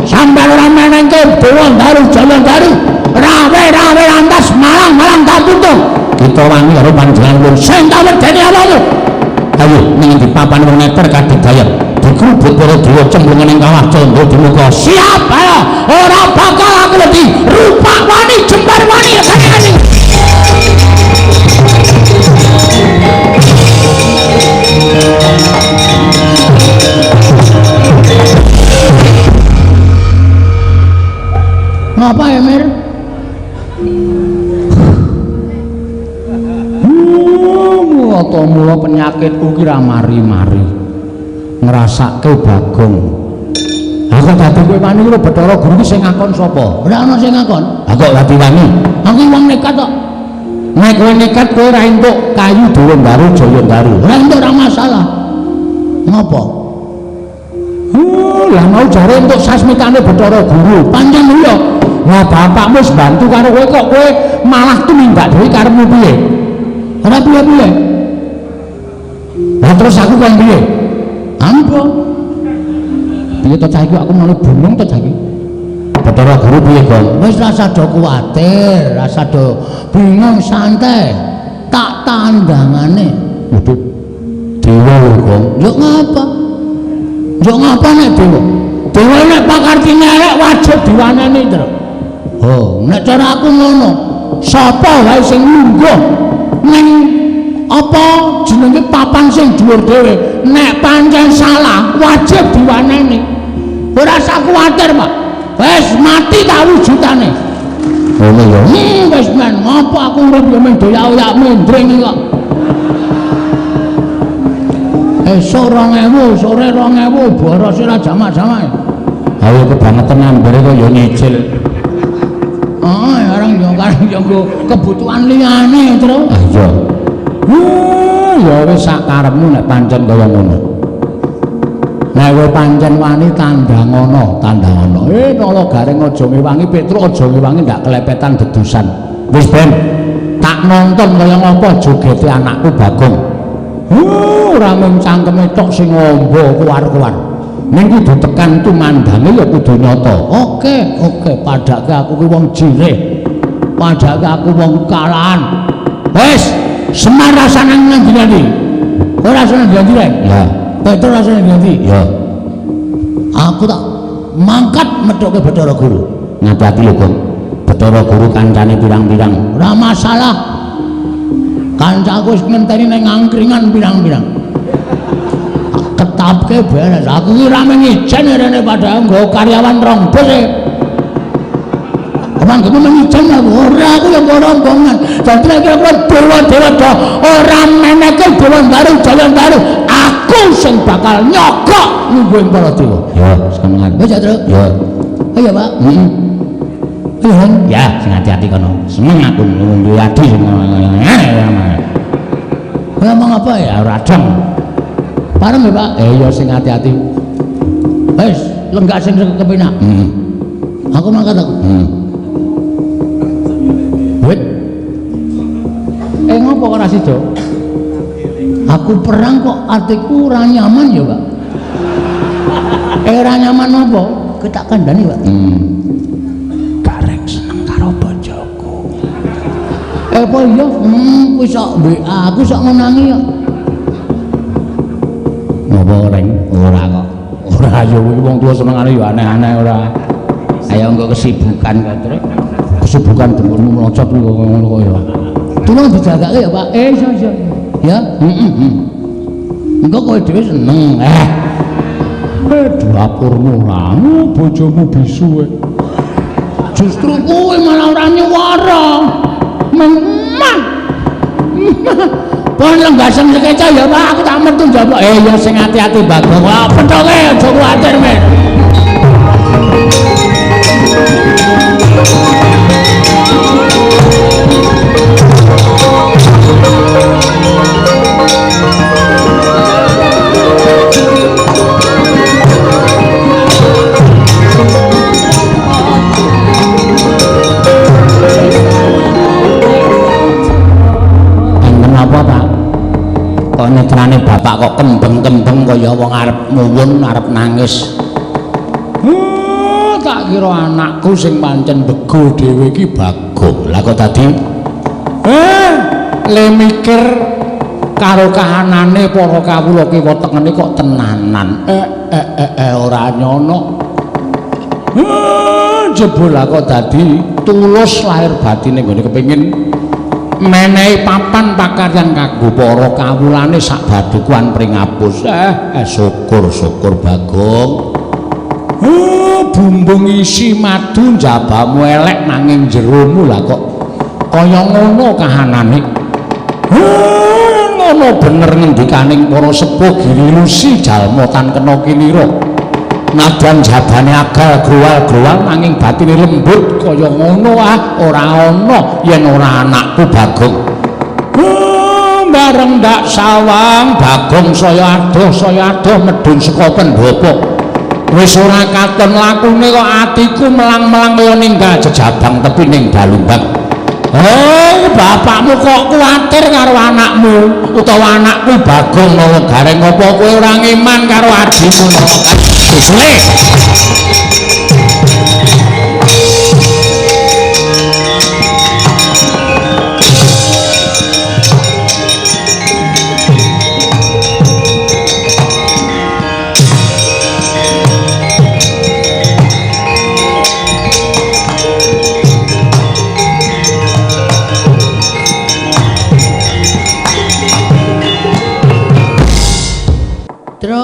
Sampeyan ora menengke Dewa Ndaru Jaya Ndaru, rawe-rawe lantas malang-malang tak puntung. Kita wani karo panjenengan ulun. Sing tak wedeni apamu? Ayo ning di papan wong neter kadedayan. Dikrubut para dewa cemplungan ing Kawah Candradimuka. Siap ayo, ora bakal aku wedi. Rupak wani jembar wani legane. Ngapa ya, Mir? Mula mula penyakitku ki ra mari-mari. Ngrasake Bagong. Aku dadi kowe wani karo Bathara Guru ki sing ngakon sapa? Ora ana sing ngakon. Lah kok dadi wani? Aku wong nekat kok. Nek kowe nekat kowe ora entuk kayu Dewa Ndaru Jaya Ndaru. Ora entuk ora masalah. Ngopo? Lah mau jare entuk sasmitane Bathara Guru. Pancen iya. Lah bapakmu wis bantu karo kowe kok kowe malah tumindak dhewe karepmu piye? Ora piye-piye. Lah terus aku kon piye? Ambo. Piye to cah iki aku malah bingung to cah iki. Bathara Guru piye, Gong? Wis rasa do kuwatir, rasa do bingung santai. Tak tandangane. Waduh. Dewa lho, Gong. Yo ngapa? Yo ngapa nek dewa? Dewa nek pakartine elek wajib diwaneni, Tru. Oh, nek cara aku ngono, sapa wae sing lungguh ning apa jenenge papan sing dhuwur dhewe, nek pancen salah wajib diwaneni. Ora usah kuwatir, Pak. Wis mati tak wujudane. Ngono ya. Wis men, ngopo aku urip ya men doyak-oyak mendring kok. Esuk 2000, sore 2000, boros ora jamak-jamak. Ayo kebangetan ambere kok ya nyicil. Oh, arang yo karang yo nggo kebutuhan liyane, Tru. Ah iya. Ya wis sak karepmu nek pancen kaya ngono. Nek kowe pancen wani tandhangono, tandhangono. Nala Gareng aja ngewangi, Petruk aja ngewangi ndak kelepetan dedusan. Wis ben tak nonton kaya ngapa jogete anakku Bagong. Ora mung cangkeme tok sing ngombo kuwar-kuwar. Ning kudu tekan tumandange ya kudu nyata. Oke, oke, padake aku ki wong jirih. Padake aku wong kalahan. Wis, Semar rasane ngendi-endi. Ora rasane ngendi-endi, Reng? Ya. Petro rasane ngendi? Ya. Aku tak mangkat methuke Bathara Guru. Ngati-ati lho, Gong. Bathara Guru kancane pirang-pirang. Ora masalah. Kancaku wis ngenteni ning angkringan pirang-pirang. Ketapke beres. Aku ki ora mengijen rene padahal nggo karyawan rong bus e. Emang kamu mengijen aku? Ora, aku yang nggo rombongan. Dadi nek kira-kira dewa-dewa do ora meneke dewa baru, jalan baru, aku sing bakal nyogok nungguin para dewa. Ya, seneng. Wis ya, Truk? Ya. Ayo, Pak. Heeh. Ayo, Hon. Ya, sing hati-hati kono. Seneng aku nunggu adi sing Kowe ngomong apa ya? Ora dong. Pareng ya, Pak? Ya sing hati-hati. Wis, lenggah sing kepenak. Heeh. Aku mangkat aku. Heeh. Wit. Ngopo kok ora sida? Aku perang kok atiku ora nyaman ya, Pak. Ora nyaman apa? Kowe tak kandhani, Pak. Gareng seneng karo bojoku. Apa iya? Kuwi sok WA aku sok ngenangi kok. Ngopo, Reng? Ora kok. Ora ya kuwi wong tuwa senengane ya aneh-aneh ora. Ayo engko kesibukan kok, Truk. Kesibukan dengkulmu mlocot kuwi ngono kok ya. Tulung dijagake ya, Pak. Iso iso. Ya, heeh. Engko kowe dhewe seneng. Dapurmu ora, bojomu bisu. Justru kowe malah ora nyuwara. Memang. Pon lenggah sing sekeca ya, Pak. Aku tak metu njaba. Ya sing ati-ati Bagong. Wah, pethoke aja kuwatir, men. Enten apa, Pak? Kok netrane bapak kok kembeng-kembeng kaya wong arep muwun, arep nangis. Tak kira anakku sing pancen bego dhewe iki Bagong. Lah kok tadi le mikir karo kahanane para kawula kiwa tengene kok tenanan. Ora nyono. Jebul lah kok dadi tulus lahir batine nggone kepengin menehi papan pakaryan kanggo para kawulane sak badukuan pringapus. Syukur-syukur Bagong. Bumbung isi madu njabamu elek nanging jeromu lah kok kaya ngono kahanane. Ngono bener ngendikaning para sepuh girilusi jalma tan kena kinira. Nadyan jabane agal growal-growal nanging batine lembut kaya ngono ora ana yen ora anakku Bagong. Bareng ndak sawang Bagong saya adoh medhun saka pendhapa. Wis ora katon lakune kok atiku melang-melang kaya ninggal jejabang tepi ning Balumbang. Bapakmu kok kuwatir karo anakmu utawa anakku Bagong mawa Gareng apa kowe ora ngiman karo adimu Nawa? Susule. Tru.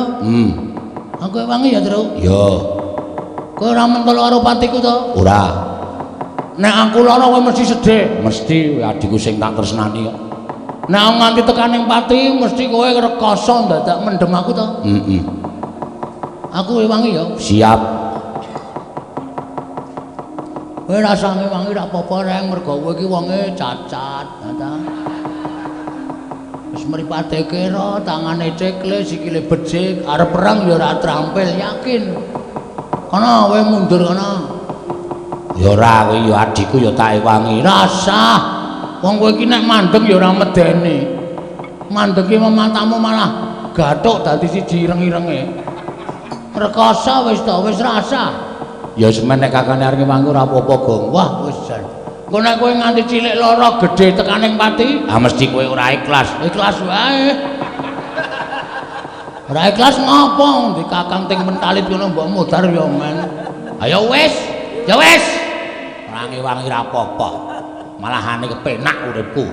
Aku wangi ya, Tru. Ya. Kowe ora mentolo karo patiku to? Ora. Nek aku lara kowe mesti sedih. Mesti adikku sing tak tresnani kok. Nek aku nganti tekan ning pati mesti kowe rekoso ndadak mendem aku to? Heeh. Aku wangi ya. Siap. Kowe rasane wangi ra apa-apa reng mergo kowe iki wonge cacat, ta. Wis mripate kira, tangane cekle, sikile becik, arep perang ya ora trampil, yakin. Kono kowe mundur kono. Ya ora kowe ya adikku ya tak ewangi. Rasah. Wong kowe iki nek mandeg ya ora medeni. Mandeg ki matamu malah gathuk dadi siji ireng-irenge. Rekoso wis to, wis rasa. Ya semen nek kakane arep ngewangi ora apa-apa, Gong. Wah, wis jan. Engko nek kowe nganti cilik lara gedhe tekaning pati, ah mesti kowe ora ikhlas. Ikhlas wae. Ora ikhlas ngopo? Di kakang ting mentalit ngono mbok modar ya men. Ayo wis, ya wis. Ora ngewangi ora apa-apa. Malahane kepenak uripku.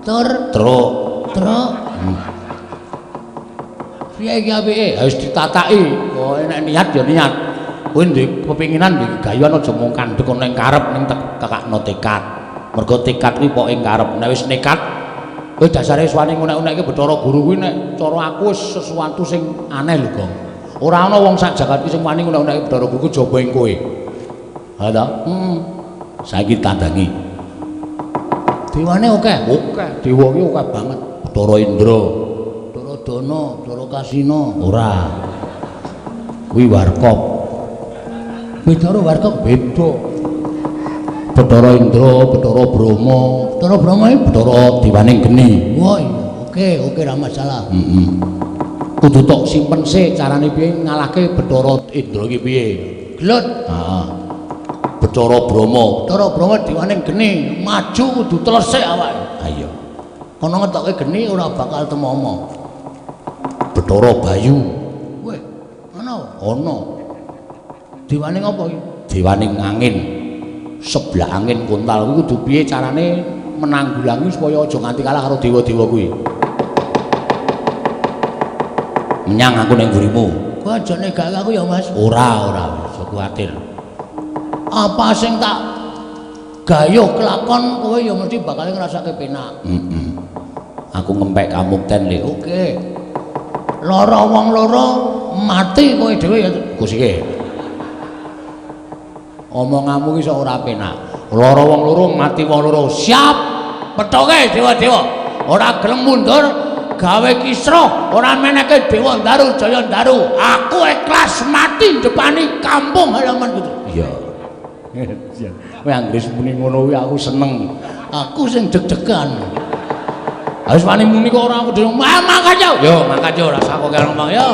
Tur truk, truk. Piye iki apike? Wis ditataki. Pokoke nek niat ya niat. Kowe ndek kepinginan ndek gayuan aja mung kandhek ning karep ning tekakno tekad. Mergo tekad kuwi pokoke karep. Nek wis nekat, kowe dasare suwane ngunek-unekke Bathara Guru kuwi nek cara aku wis sesuatu sing aneh lho, Gong. Ora ana wong sak jagat iki sing wani ngunek-unekke Bathara Guru ku jaba ing kowe. Ha ta? Saiki tandangi. Dewane akeh. Akeh, dewa iki akeh banget. Bathara Indra, Bathara Dana, Bathara Kasina. Ora. Kuwi warkop. Bathara warkop beda. Bathara Indra, Bathara Brahma. Bathara Brahma iki Bathara dewaning geni. Wah, iya. Oke, oke ra masalah. Heeh. Kudu tok simpen sik carane piye ngalahke Bathara Indra iki piye? Gelut. Heeh. Bathara Brahma, Bathara Brahma dewaning geni, maju kudu telesik awake. Ha iya. Kono ngetoke geni ora bakal temomo. Bathara Bayu. Weh, ana? Ana. Dewaning apa iki? Dewaning angin. Sebelah angin kontal kuwi kudu piye carane menanggulangi supaya aja nganti kalah karo dewa-dewa kuwi. Menyang aku ning mburimu. Kowe aja negake aku ya, Mas. Ora, ora, aja kuwatir. Apa sing tak gayuh kelakon kowe ya mesti bakal ngrasake penak. Heeh. Aku ngempek kamukten le. Oke. Lara wong loro mati kowe dhewe ya Kusike. Omonganmu iki sok ora penak. Lara wong loro mati wong loro. Siap. Pethoke dewa-dewa. Ora gelem mundur gawe kisruh, ora meneke Dewa Ndaru Jaya Ndaru. Aku ikhlas mati depani kampung halaman gitu. Iya. Kowe anggere muni ngono kuwi aku seneng. Aku sing deg-degan. Wis wani muni kok ora aku dhewe. Mangkat yo. Yo, mangkat yo, rasa kok ngomong yo.